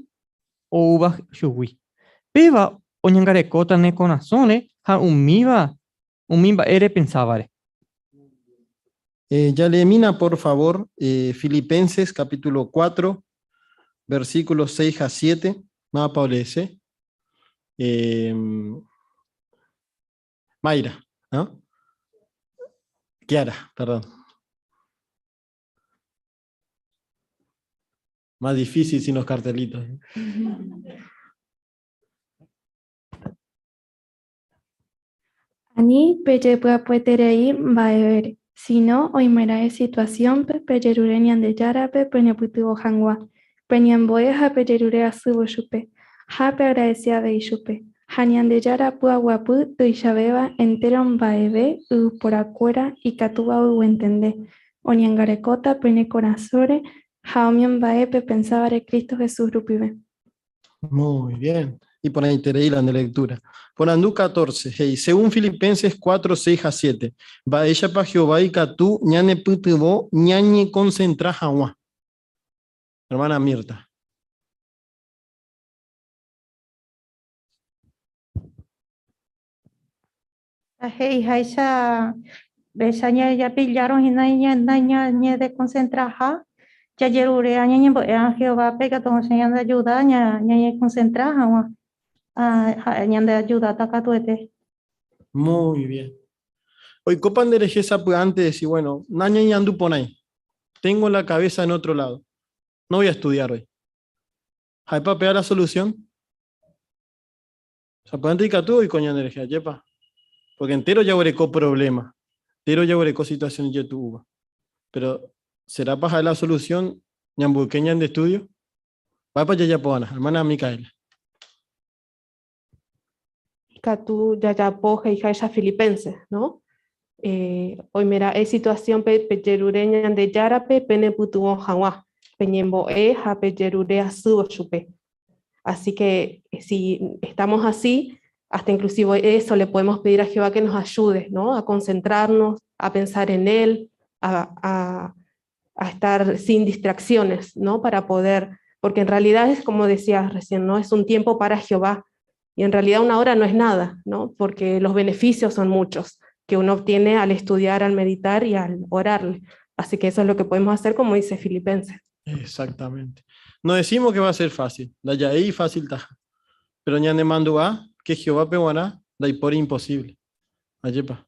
oúva chugui. Péva oñangarekóta ne korasõre ha umíva umi mba'e repensávare. Eh, jaleemína por favor eh, Filipenses capítulo 4, versículos 6 a 7. Mávapa oleese. Eh, Mayra, ¿no? Kiara, perdón. Más difícil sin los cartelitos. Ani pejepy'apyeterei mba'evére, síno oimeraẽ situasiónpe pejerure Ñandejárape penepytyvõ hag̃ua, peñembo'e ha pejerure asývo chupe, ha peagradese avei chupe. Ha Ñandejára py'aguapy tuichavéva entéro mba'eve yvyporakuéra ikatúva oguentende, oñangarekóta pene korasõre ha umi mba'e pepensávare Cristo Jesús rupive. Muy bien. Iporãiterei la nde lectura. Porandu 14, he'i, Según Filipenses 4, 6 ha 7, mba'éichapa Jehová ikatu ñanepytyvõ ñañekonsentra hag̃ua? Hermana Mirta. Ha he'iháicha péicha japillárõ hína ñañedekonsentraha, jajerurea ñañembo'e Jehovápe ikatu hag̃uáicha ñandeajuda ñañekonsentra hag̃ua, ha'e ñandeajudáta katuete. Muy bien. Oikópa nderehe sapy'ánte decís, bueno, nañeñandu porãi, tengo la cabeza en otro lado, no voy a estudiar hoy. Ha'épa péva la solución? Sapy'ánte ikatu oiko ñanderehe, ajépa? Porque entéro jaguereko problema, entéro jaguereko situación ijetu'úva. Pero, serápa ha'e la solución ñamboyke ñande estudio? Mba'épa jajapova'erã, hermana Micaela? Ikatu jajapo he'iháicha Filipenses, no? Eh, oimera'e situación-pe pejerure Ñandejárape penepytyvõ hag̃ua, peñembo'e ha pejerure asývo chupe. Así que si estamos así, hasta inclusive eso le podemos pedir a Jehová que nos ayude, ¿no? A concentrarnos, a pensar en Él, a, a, a estar sin distracciones, ¿no? Para poder, porque en realidad es como decías recién, ¿no? Es un tiempo para Jehová. Y en realidad una hora no es nada, ¿no? Porque los beneficios son muchos que uno obtiene al estudiar, al meditar y al orarle. Así que eso es lo que podemos hacer, como dice Filipenses. Exactamente. No decimos que va a ser fácil, ndaja'éi ifáciltaha, pero ñanemandu'a que Jehovápe g̃uarã ndaipóri imposible. Ajépa?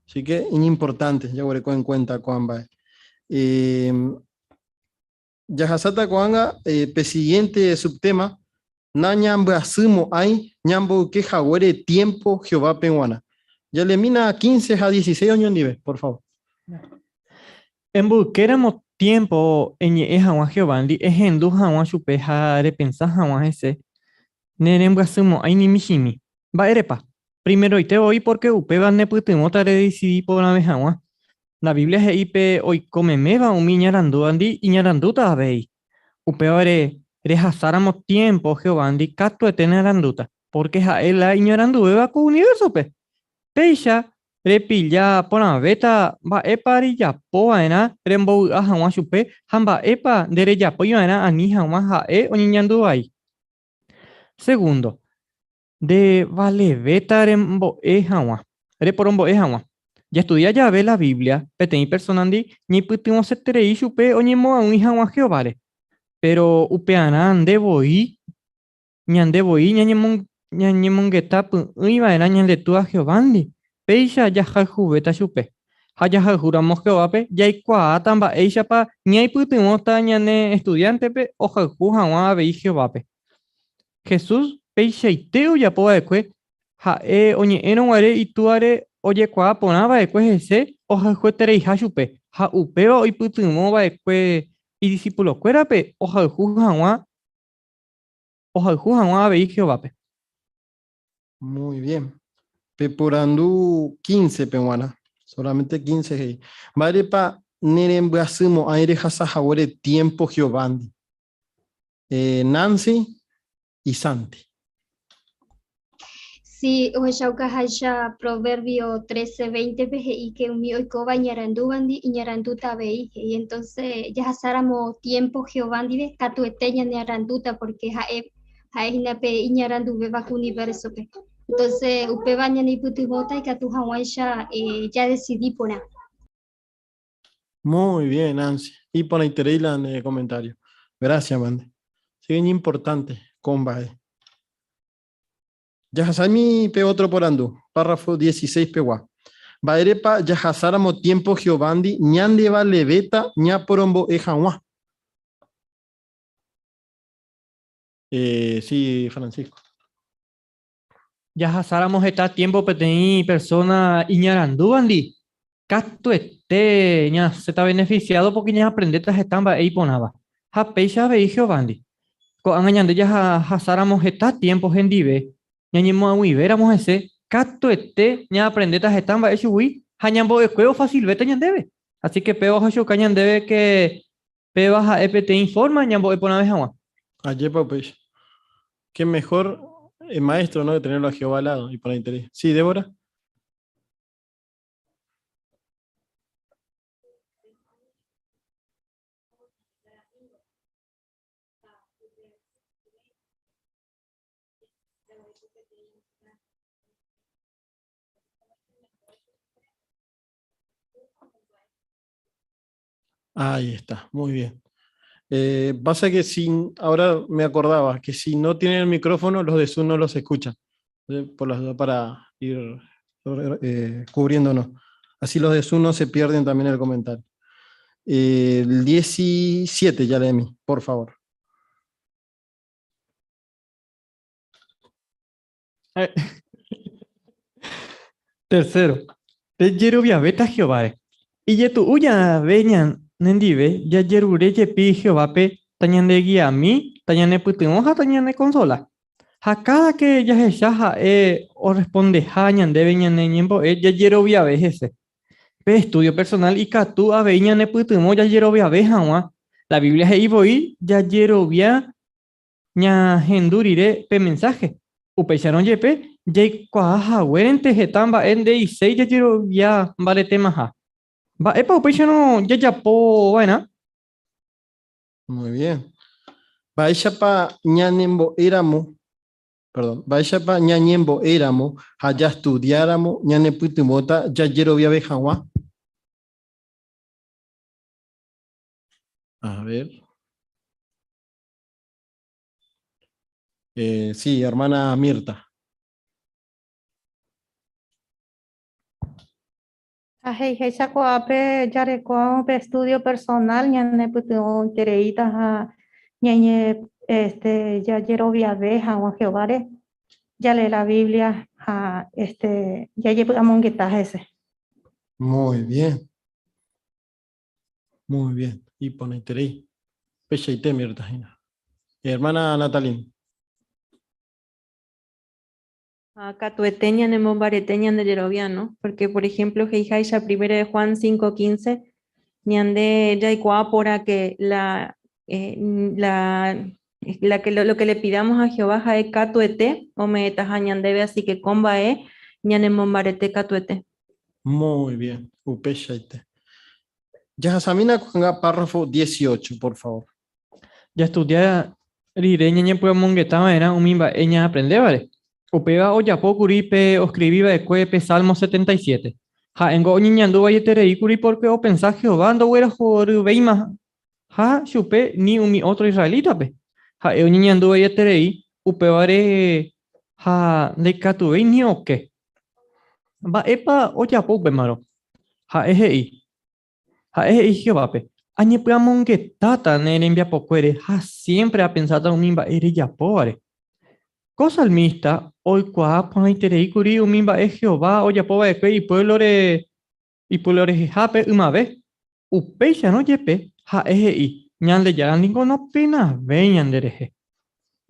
Así que iñimportante jaguereko en cuenta ko'ã mba'e. Jahasáta ko'ág̃a pe siguiente subtema, Nañambyasymo'ãi ñamboyke haguére tiempo Jehovápe g̃uarã. Jalemína 15 ha 16 oñondive, por favor. Emboykéramo tiempo eñe'ẽ hag̃ua Jehovándi, ehendu hag̃ua chupe ha repensa hag̃ua hese, nerembyasymo'ãi ni michĩmi. Mba'érepa? Primeroite voi pórke upéva nepytyvõta redesidi porãve hag̃ua. La Biblia he'i pe oiko meméva umi iñarandúvandi iñarandúta avei. Upévare rehasáramo tiémpo Jehovándi katuete nearandúta, pórke ha'e la iñaranduvéva ko univérsope. Péicha repilla porãvéta mba'épa rejapo va'erã rembovy'a hag̃ua chupe ha mba'épa nderejapói va'erã ani hag̃ua ha'e oñeñandu vai. Segundo, Nde valevéta rembo'e hag̃ua, reporombo'e hag̃ua. Jastudia jave la Biblia peteĩ persónandi ñaipytyvõseterei chupe oñemoag̃ui hag̃ua Jehováre. Péro upearã nde voi, ñande voi ñañemongeta py'ỹi va'erã ñande Túa Jehovándi, péicha jahayhuvéta chupe. Ha jahayhúramo Jehovápe jaikuaáta mba'éichapa ñaipytyvõta ñane estudiántepe ohayhu hag̃ua avei Jehovápe. Jesús peichaite ojapo va'ekue, ha'e oñe'ẽrõ guare Itúare ojekuaa porã va'ekue hese ohayhuetereiha chupe, ha upéva oipytyvõ va'ekue idisipulokuérape ohayhu hag̃ua ohayhu hag̃ua avei Jehovápe. Muy bien. Peporandu 15-pe g̃uarã. Solamente 15 he'i. Mba'érepa nerembyasymo'ãi rehasa haguére tiémpo Jehovándi? Nancy y Santi. Si, ohechaukaháicha Proverbio 13, 20-pe he'i ke umi oikóva iñarandúvandi iñarandúta avei, he'i entonce jahasáramo tiempo Jehová ndive katuete ñanearandúta porque ha'e ha'e hína pe iñaranduvéva ko universo-pe. Entonce upéva ñaneipytyvõta ikatu hag̃uáicha jadesidi porã. Muy bien, Nancy. Iporãiterei la ne comentario. Gracias, mande. Sigue importante, ko mba'e. Jahasami pe otro porandu, párrafo 16 pegua. Mba'érepa jahasáramo tiempo Jehovándi ñandevalevéta ñaporombo'e hag̃ua? Eh, sí, Francisco. Jahasáramo heta tiémpo peteĩ persóna iñarandúvandi, katuete ñasẽta venefisiádo pórke ñaaprendéta heta mba'e iporãva. Ha péicha avei Jehovándi. Ko'ág̃a ñande jahasáramo heta tiémpo hendive, ñañemoag̃uivéramo hese, katuete ñaaprendéta heta mba'e chugui ha ñambo'ekuévo fasilvéta ñandéve. Así ke péva ohechauka ñandéve ke Péva ha'e peteĩ forma ñambo'e porãve hag̃ua. Ajépa upéicha. Qué mejor maestro, ¿no? Que tenerlo a Jehová al lado iporãiterei. Sí, Débora. Ahí está, muy bien. Eh, pasa que sin, ahora me acordaba que si no tienen el micrófono, los de Zoom no los escuchan. Por las dudas para ir eh, cubriéndonos. Así los de Zoom no se pierden también el comentario. El 17, ya leí, por favor. Tercero, rejeroviavéta Jehováre. Ijetu'u jave ñanendive jajerure jepi Jehovápe tañandegiami, tañanepytyvõ ha tañanekonsola. Ha káda ke jahecha ha'e orrespondeha ñandéve ñane ñembo'e jajeroviave hese. Pe estúdio personál ikatu avei ñanepytyvõ jajeroviave hag̃ua. La Biblia he'i voi jajerovia Ñahendu rire pe mensáhe, upéicharõ jepe jaikuaa haguérente heta mba'e nde'iséi jajerovia mbaretémaha. Mba'épa upéicharõ jajapo va'erã? Muy bien. Mba'éichapa ñanembo'éramo, perdón, mba'éichapa ñañembo'éramo ha jastudiáramo ñanepytyvõta jajeroviave hag̃ua? A ver. Sí, hermana Mirta. Ha he'iháicha ko'ápe jareko pe estudio personal ñanepytyvõitereíta ha ñañe este jajeroviave hag̃ua Jehováre, jalee la Biblia ha este jajepy'amongeta hese. Muy bien. Muy bien. Iporãiterei. Peichaite Mirta hína. Hermana Natalín. Ha katuete ñanemombarete ñande jerovia, no? Porque, por ejemplo, he'iháicha primera de Juan 5:15, ñande jaikuaa porã que la, eh, la, la que lo, lo que le pidamos a Jehová ha'e katuete ome'ẽtaha ñandéve, así que ko mba'e ñanemombarete katuete. Muy bien, upeichaite. Jahasamína ko'ág̃a párrafo 18, por favor. Jastudia rire ñañepy'amongeta va'erã umi mba'e ñaaprendévare. Upéva ojapo kuri pe oskrivi va'ekue pe Salmo 77. Ha'éngo oñeñandu vaieterei kuri pórke opensa Jehová ndoguerohoryveimaha chupe ni umi ótro israelítape. Ha'e oñeñandu vaieterei upévare ha ndaikatuvéi ni oke. Mba'épa ojapo upémarõ? Ha'e he'i, Ha'e he'i Jehovápe, Añepy'amongetáta ne rembiapokuére ha siémpre apensáta umi mba'e rejapóvare. Ko salmísta oikuaa porãiterei kuri umi mba'e Jehová ojapo va'ekue ipuévlore ipuévlo rehehápe ymave. Upéicharõ jepe, ha'e he'i, Ñandejára ningo nopenavéi ñanderehe.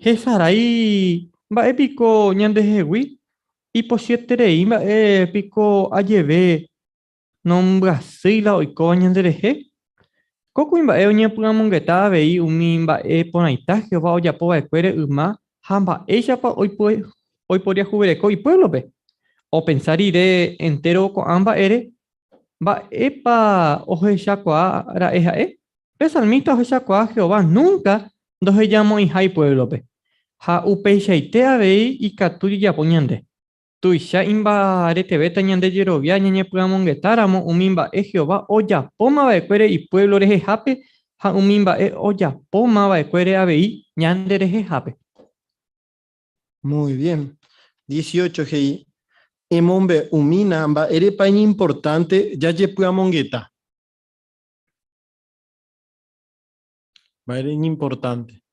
Hesarái mba'e piko ñandehegui, ipochyeterei mba'e piko ajeve Nombyasýi la oikóva ñanderehe? Ko kuimba'e oñepy'amongeta avei umi mba'e porãita Jehová ojapo va'ekuére yma ha mba'éichapa oiporiahuvereko ipuévlope. Opensa rire entéro ko'ã mba'ére, mba'épa ohechakuaa ra'e ha'e? Pe salmísta ohechakuaa Jehová núnka ndohejamo'ãiha ipuévlope, ha upeichaite avei ikatu jajapo ñande. Tuicha imbaretevéta ñande jerovia ñañepy'amongetáramo umi mba'e Jehová ojapóma va'ekuére ipuévlo rehehápe ha umi mba'e ojapóma va'ekuére avei ñande rehehápe. Muy bien. 18 he'i, Emombe'umína mba'érepa iñimportánte jajepy'amongeta. Mba'ére iñimportánte.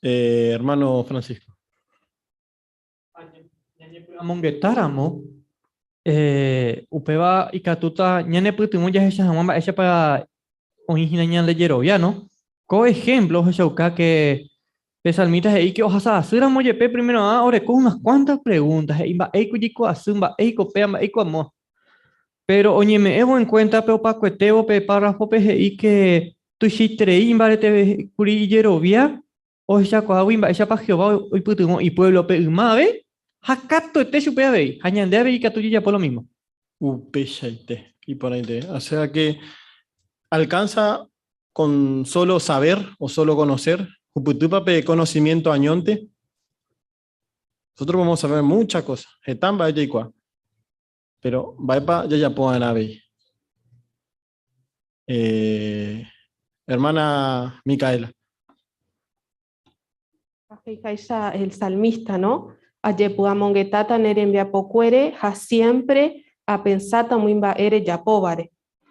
Eh, hermano Francisco. Ñañepy'amongetáramo, eh, upéva ikatúta ñanepytyvõ jahecha hag̃ua mba'éichapa oĩ hína ñande jerovia, no? Ko ehémplo ohechauka ke pe salmísta he'i ke ohasa asýramo jepe primerorã oreko unas kuánta pregúnta, he'i mba'éiko jaiko asy, mba'éiko péva, mba'éiko amóva. Péro oñeme'ẽvo enkuénta pe opakuetévo pe párrafope he'i ke tuichaiterei imbareteve kuri ijerovia ohechakuaágui mba'éichapa Jehová oipytyvõ ipuévlope yma ave ha katuete chupe avei, ha ñande avei ikatu jajapo lo mísmo. Upeichaite, iporãite. O sea que alcanza con solo saber o solo conocer, hupytýpa pe conocimiento añónte? Nosotros podemos saber muchas cosas, heta mba'e jaikuaa. Péro, mba'épa jajapo va'erã avei? Eh, hermana Micaela. He'iháicha el salmista, no? Ajepy'amongetáta ne rembiapokuére ha siémpre apensáta umi mba'e rejapóvare.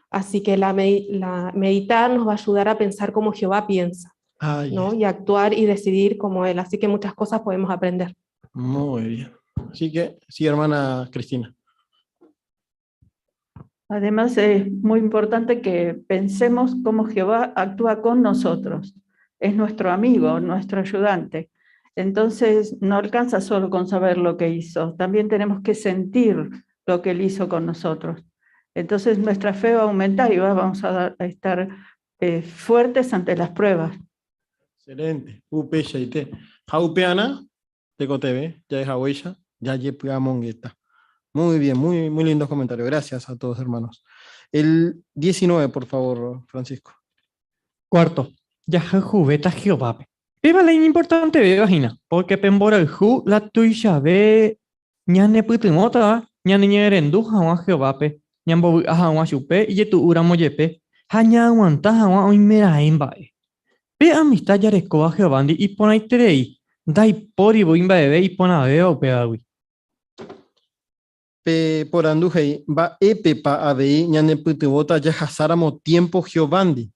Así que la, la meditar nos va a ayudar a pensar como Jehová piensa, ¿no? Y actuar y decidir como Él. Así que muchas cosas podemos aprender. Muy bien. Así que, sí, hermana Cristina. Además, es muy importante que pensemos cómo Jehová actúa con nosotros. Es nuestro amigo, nuestro ayudante. Entonces, no alcanza solo con saber lo que hizo, también tenemos que sentir lo que él hizo con nosotros. Entonces, nuestra fe va a aumentar y vamos a, estar eh, fuertes ante las pruebas. Excelente. Upeichaite. Ha upearã tekotevẽ jahehaguéicha jajepy'amongeta. Muy bien, muy, muy lindos comentarios. Gracias a todos, hermanos. El 19, por favor, Francisco. Cuarto, jahayhuvéta Jehovápe. Péva la iñimportantevéva hína, pórke pe mborayhu la tuichave ñanepytyvõtava ñaneñe'ẽrendu hag̃ua Jehovápe, ñambovy'a hag̃ua chupe ijetu'úramo jepe ha ñaaguanta hag̃ua oimeraẽ mba'e. Pe amistad jarekóva Jehovándi iporãiterei, ndaipóri voi mba'eve iporãvéva upévagui. Pe porandu he'i, Mba'épepa avei ñanepytyvõta jahasáramo tiémpo Jehovándi?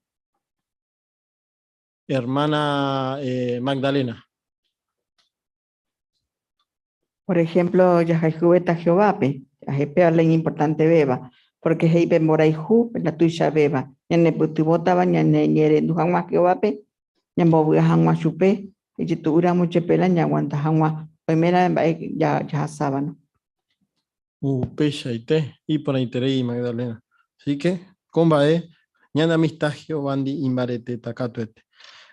Hermana Magdalena. Por ejemplo, jahayhuvéta Jehovápe, jahepéva la iñimportantevéva, porque he'i pe mborayhu la tuichavéva, ñanepytyvõtava ñaneñe'ẽrendu hag̃ua Jehovápe, ñambovy'a hag̃ua chupe, ijetu'úramo jepe la ñaaguanta hag̃ua oiméra'e mba'e jahasáva, no. Upeichaite, iporãiterei Magdalena. Así que, ko mba'e ñane amistad Jehovándi imbaretéta katuete.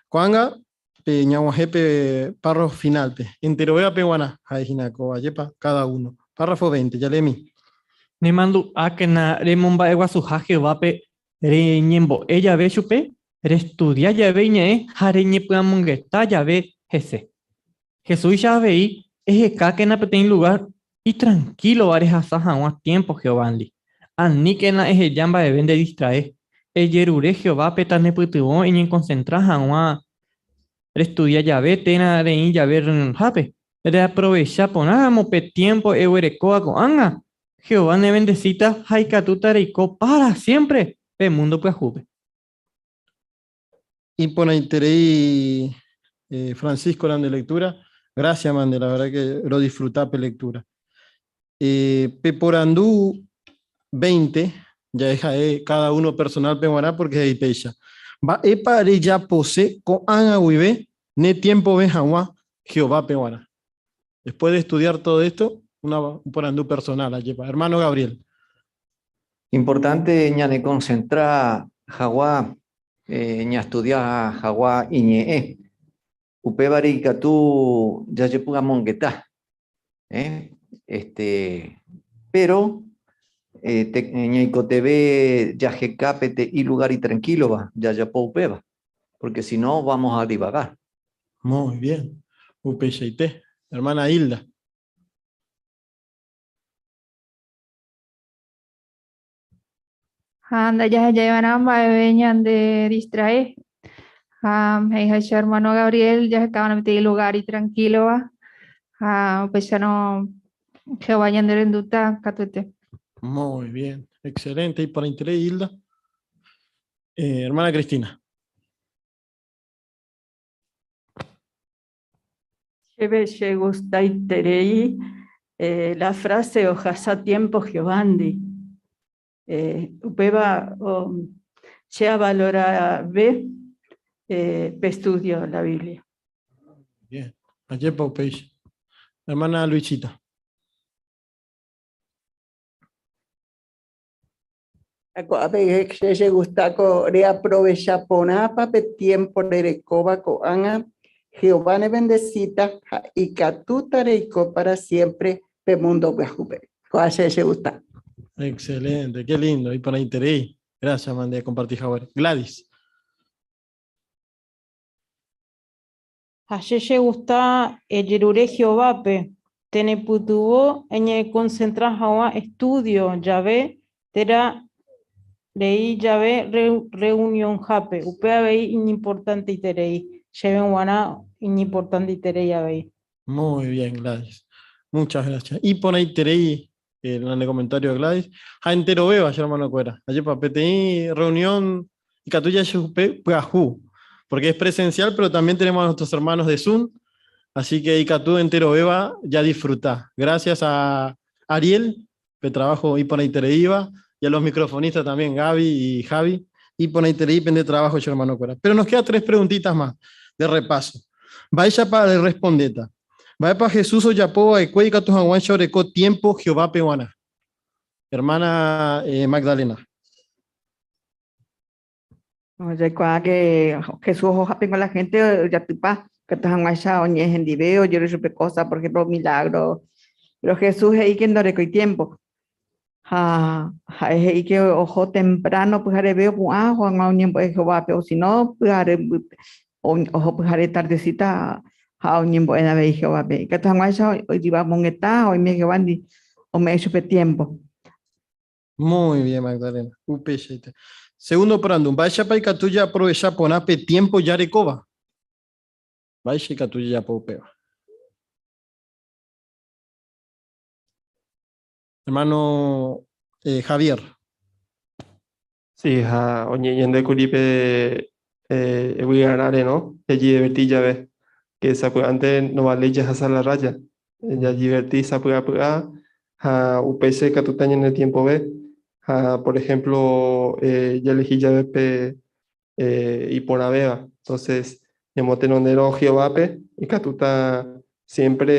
Ko'ág̃a pe ñag̃uahẽ pe párrafo final-pe. Enterovévape g̃uarã ha'e hína ko ajépa káda uno. Párrafo 20, jaleemi. Nemandu'ákena remomba'eguasuha Jehovápe reñembo'e jave chupe, restudia jave iñe'ẽ ha reñepy'amongeta jave hese. Jesúicha avei, ehekákena peteĩ lugár itrankílova rehasa hag̃ua tiémpo Jehovándi. Aníkena eheja mba'eve ndedistrae. Ejerure Jehovápe tanepytyvõ eñekonsentra hag̃ua restudia jave térã reĩ jave rreunionhápe. Reaprovecha porãramo pe tiémpo eguerekóva ko'ág̃a, Jehová nevendesíta ha ikatúta reiko pára siémpre pe múndo pyahúpe. Iporãiterei Francisco la nde lectura. Gracias mande, la verdad que ro disfruta pe lectura. Pe porandu 20 ja'e ha'e cada uno personal pe g̃uarã porque he'i péicha. Mba'épa rejapose ko'ág̃a guive ne tiempove hag̃ua Jehová pe g̃uarã? Después de estudiar todo esto, una, un porandu personal, ajépa. Hermano Gabriel. Importante ñanekonsentra hag̃ua ñastudia hag̃ua iñe'ẽ. Upévare ikatu jajepy'amongeta. Este, pero ñaikotevẽ jaheka peteĩ lugar itrankílova jajapo upéva, porque si no vamos a divagar. Muy bien. Upeichaite. Hermana Hilda. Ha ndajahejaivarã mba'eve ñande distrae. Ha he'iháicha hermano Gabriel jahekáva'erã peteĩ lugar itrankílova ha upéicharõ Jehová ñanerendúta katuete. Muy bien, excelente. Iporãiterei Hilda. Hermana Cristina. Chéve chegustaiterei la frase ohasa tiempo Jehovándi. Upéva che avalorave pe estudio la Biblia. Bien, ajépa upéicha. Hermana Luisita. Ko'ápe che chegusta ko reaprovecha porãpa pe tiémpo rerekóva ko'ág̃a, Jehová nevendesíta ha ikatúta reiko pára siémpre pe múndo pyahúpe. Ko'ã che chegusta. Excelente, qué lindo, iporãiterei. Gracias, mande compartir haguére. Gladys. Ha che chegusta ejerure Jehovápe tenepytyvõ eñekonsentra hag̃ua estúdio jave térã rei jave rreunionhápe. Upe avei iñimportanteiterei. Chéve g̃uarã iñimportanteiterei avei. Muy bien, Gladys. Muchas gracias. Iporãiterei la ne comentario, Gladys. Ha enterovéva che hermanokuéra. Ajépa, peteĩ reunión ikatu jachupe pyahu, porque es presencial, pero también tenemos a nuestros hermanos de Zoom, así que ikatu enterovéva ya disfruta. Gracias a Ariel, pe trabajo iporãitereíva, y a los microfonistas también, Gaby y Javi, iporãiterei pende trabajo che hermanokuéra. Pero nos queda tres preguntitas más de repaso. Mba'éichapa rerespondéta? Mba'épa Jesús ojapo va'ekue ikatu hag̃uáicha oreko tiémpo Jehovápe g̃uarã? Hermana Magdalena. Jaikuaa ke Jesús ohohápe la gente ojatypa ikatu hag̃uáicha oñe'ẽ hendive, ojerure chupe kósa, por ejemplo milagro. Péro Jesús he'i ke ndorekói tiémpo. Ha ha'e he'i ke oho temprano pyhareve opu'ã oho hag̃ua oñembo'e Jehovápe, o si no pyhare oho pyhare tardecita ha oñembo'e avei Jehovápe. Ikatu hag̃uáicha ojyvamongeta ha oime Jehovándi ome'ẽ chupe tiémpo. Muy bien, Magdalena. Upeichaite. Segundo porandu, mba'éichapa ikatu jaaprovecha porã pe tiémpo jarekóva? Mba'éicha ikatu jajapo upéva? Hermano eh, Javier. Sí, ha oñeñandékuri pe eh, vy'arãre, no? Jajiverti jave, que sapy'ánte no vale jahasa la raya. Jajiverti sapy'apy'a ha upéicha ikatúta ñane tiempove. Ha, por ejemplo, eh, jaelehi jave pe eh, iporãvéva. Entonces, ñamotenonderõ Jehovápe ikatúta siempre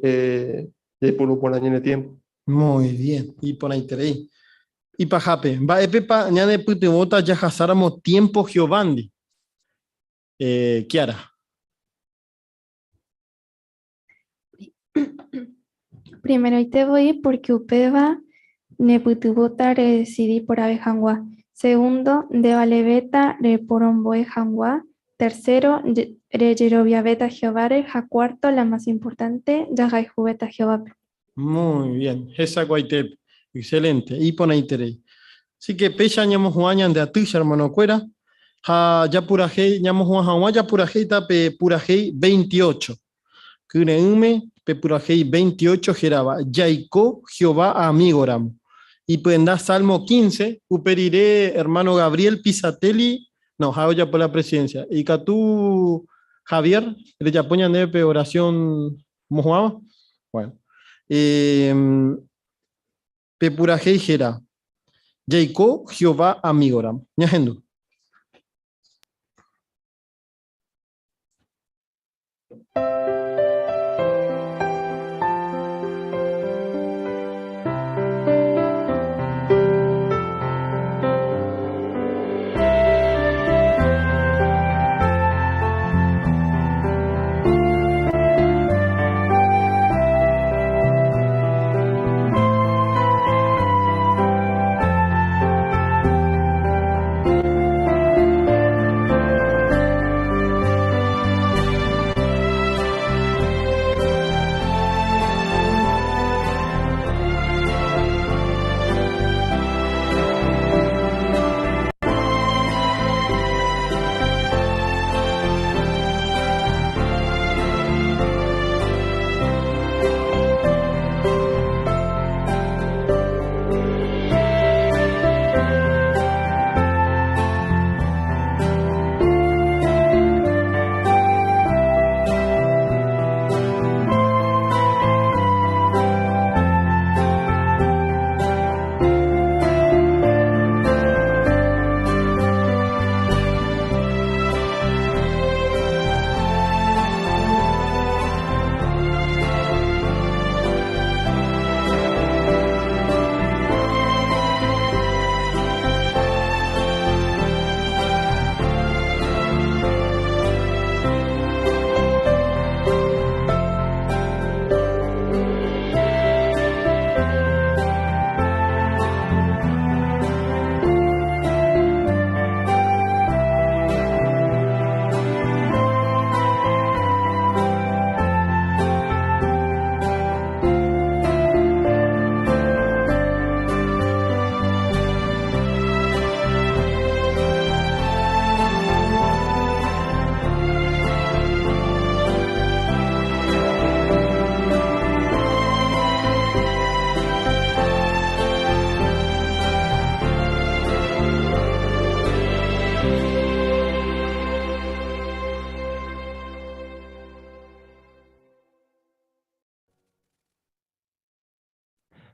eh, jaipuru porã ñane tiempo. Muy bien, iporãiterei. Ipahápe, mba'épepa ñanepytyvõta jahasáramo tiempo Jehovándi? Eh, Kiara. Primeroite voi pórke upéva nepytyvõta redesidi porãve hag̃ua. Segundo, ndevalevéta reporombo'e hag̃ua. Tercero, rejeroviavéta Jehováre. Ha cuarto, la mas importante, jahayhuvéta Jehovápe. Muy bien, hesakuaitépe. Excelente, iporãiterei. Así que péicha ñamohu'ã ñande aty che hermanokuéra ha japurahéi, ñamohu'ã hag̃ua japurahéita pe purahéi 28. Kyre'ỹme pe purahéi 28 hérava Jaiko Jehová amígoramo. Ipyenda Salmo 15, upe rire hermano Gabriel Pisatelli, no, ha'e ojapo la presidencia. Ikatu Javier, rejapo ñandéve pe oración Mohu'ãva? Bueno. Eh, pe purahéi héra Jaiko Jehová amígoramo. Ñahendu.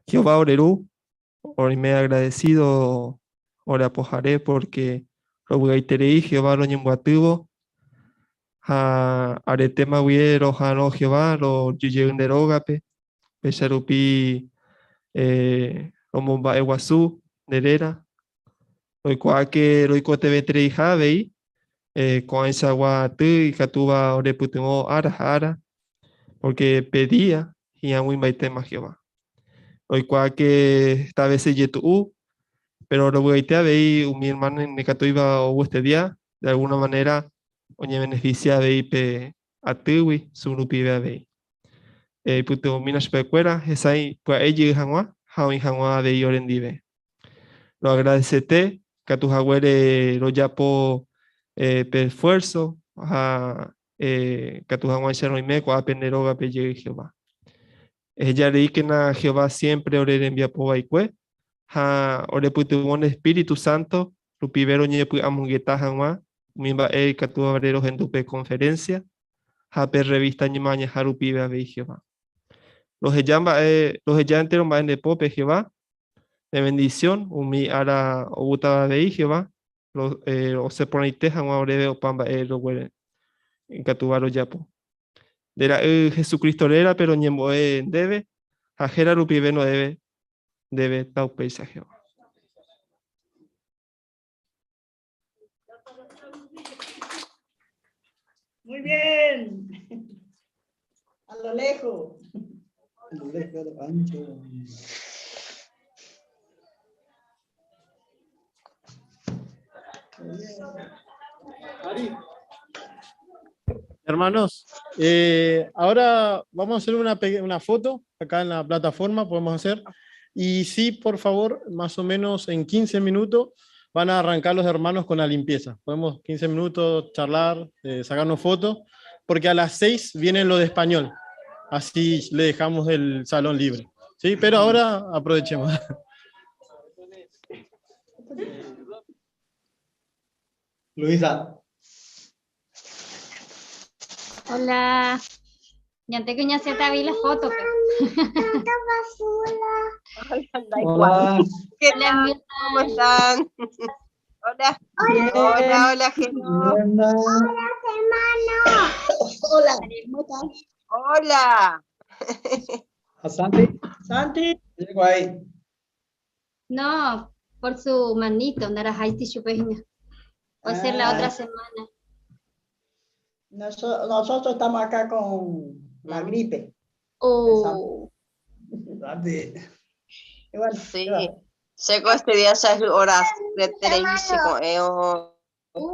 Jehová ore Ru, roime agradecido ore Apohare porque rovy'aiterei Jehová roñembyatývo ha aretéma guie roha'arõ Jehová rojyjey nde rógape, péicha rupi eh, romomba'eguasu nde réra, roikuaáke roikotevẽtereiha avei eh, ko'ãichagua aty ikatúva orepytyvõ ára ha ára, porque pe día hi'ag̃uimbaitéma Jehová. Roikuaáke heta vece ijetu'u, pero rovy'aite avei umi hermano ndaikatúiva ou este día, de alguna manera oñebeneficia avei pe atýgui Zoom rupive avei. Eipytyvõmína chupekuéra hesãi pya'e jey hag̃ua ha oĩ hag̃ua avei orendive. Roagradecete katu haguére rojapo pe esfuerzo ha. Eh, katu hag̃uáicha roime ko'ápe nde rógape jey Jehová. Eheja reíkena Jehová siempre ore rembiapo vaikue ha orepytyvõ nde Espíritu Santo rupive roñepy'amongeta hag̃ua umi mba'e ikatúvare rohendu pe conferencia ha pe revista ñemañaha rupive avei Jehová. Roheja mba'e, roheja entero mba'e nde pópe Jehová, ne bendición umi ára oútava avei Jehová, ro, eh, osẽ porãite hag̃ua oréve opa mba'e roguere ikatúva rojapo. Nde ra'y Jesucristo rérape roñembo'e ndéve ha héra rupive noéve ndéve taupéicha Jehová. Muy bien. A lo lejos. A lo lejos, a lo ancho. Hermanos, eh, ahora vamos a hacer una, una foto acá en la plataforma, podemos hacer. Y sí, por favor, más o menos en 15 minutos van a arrancar los hermanos con la limpieza. Podemos 15 minutos charlar, eh, sacarnos fotos, porque a las 6 vienen lo de español. Así le dejamos el salón libre. Sí, pero ahora aprovechemos. Luisa. Hola. Ya te que se te vi la foto. Hola. ¿Qué tal? ¿Cómo están? Hola. Hola, hola, Geno. Hola, hermano. Hola. ¿Cómo estás? Hola. ¿A Santi? Santi. Llego ahí. No, por su manito, Narajaiti Chupejina. Va a ser la Ah. otra semana. Nosotros estamos acá con la gripe. Oh. Santi. Y bueno, Sí. Llegó este día ya es horas de televisión.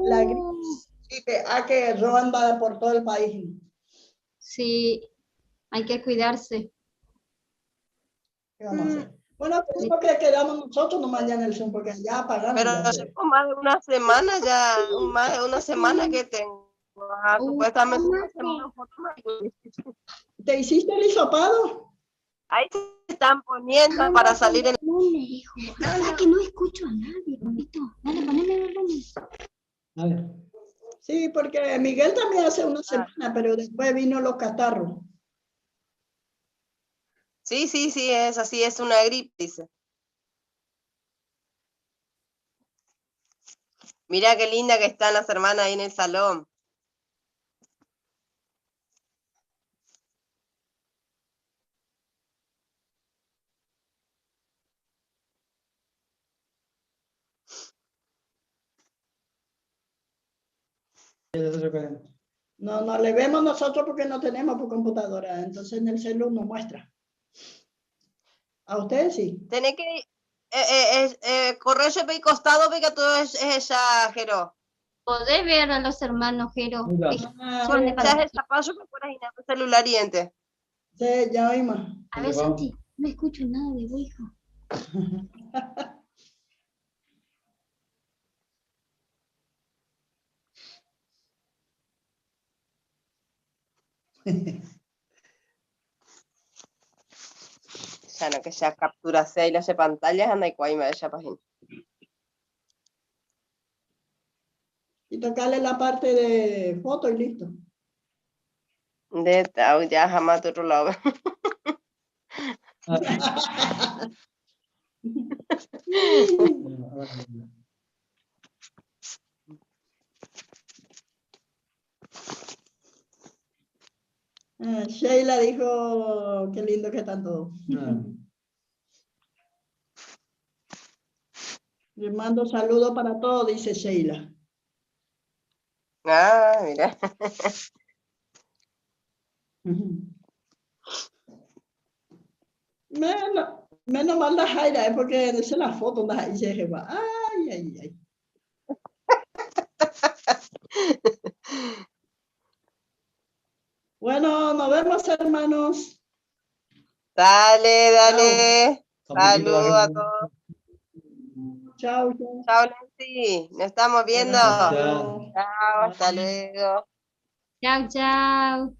La gripe a que ronda por todo el país. Sí, hay que cuidarse. ¿Qué vamos a hacer? Bueno, tenemos que quedamos nosotros nomás ya en el Zoom, porque ya apagaron. Pero ya se- llevo más de una semana ya, más de una semana que tengo. Ah, supuestamente una semana. ¿Te hiciste el hisopado? Ahí se están poniendo para salir en... hijo. Ah, que no escucho a nadie, papito. Dale, poneme el volumen. Sí, porque Miguel también hace una semana, pero después vino los catarros. Sí, sí, sí, es así, es una gripe, dice. Mira qué linda que están las hermanas ahí en el salón. No, no le vemos nosotros porque no tenemos por computadora, entonces en el celular no muestra. A ustedes sí. Tenés que correr yo y costado porque todo es ella, Jero. Podés ver a los hermanos, Jero. Mira. Son de Ya es ella, paso por ahí, el celular y ente. Sí, ya oímos. A ver, Santi, no escucho nada de vos, hijo. Ya no, que ya captura y las pantallas, anda y cuál me ella página. Y tocarle la parte de foto y listo. De, ya jamás de otro lado. Ah, Sheila dijo, qué lindo que están todos. Le mando saludos para todos, dice Sheila. Ah, mira. Menos, menos mal la Jaira, es porque esa es la foto, la dice Jehová. Ay, ay, ay. Bueno, nos vemos, hermanos. Dale, dale. Saludos a todos. Chao, chao. Chao, Nancy. Nos estamos viendo. Chao. Chao, hasta luego. Chao, chao.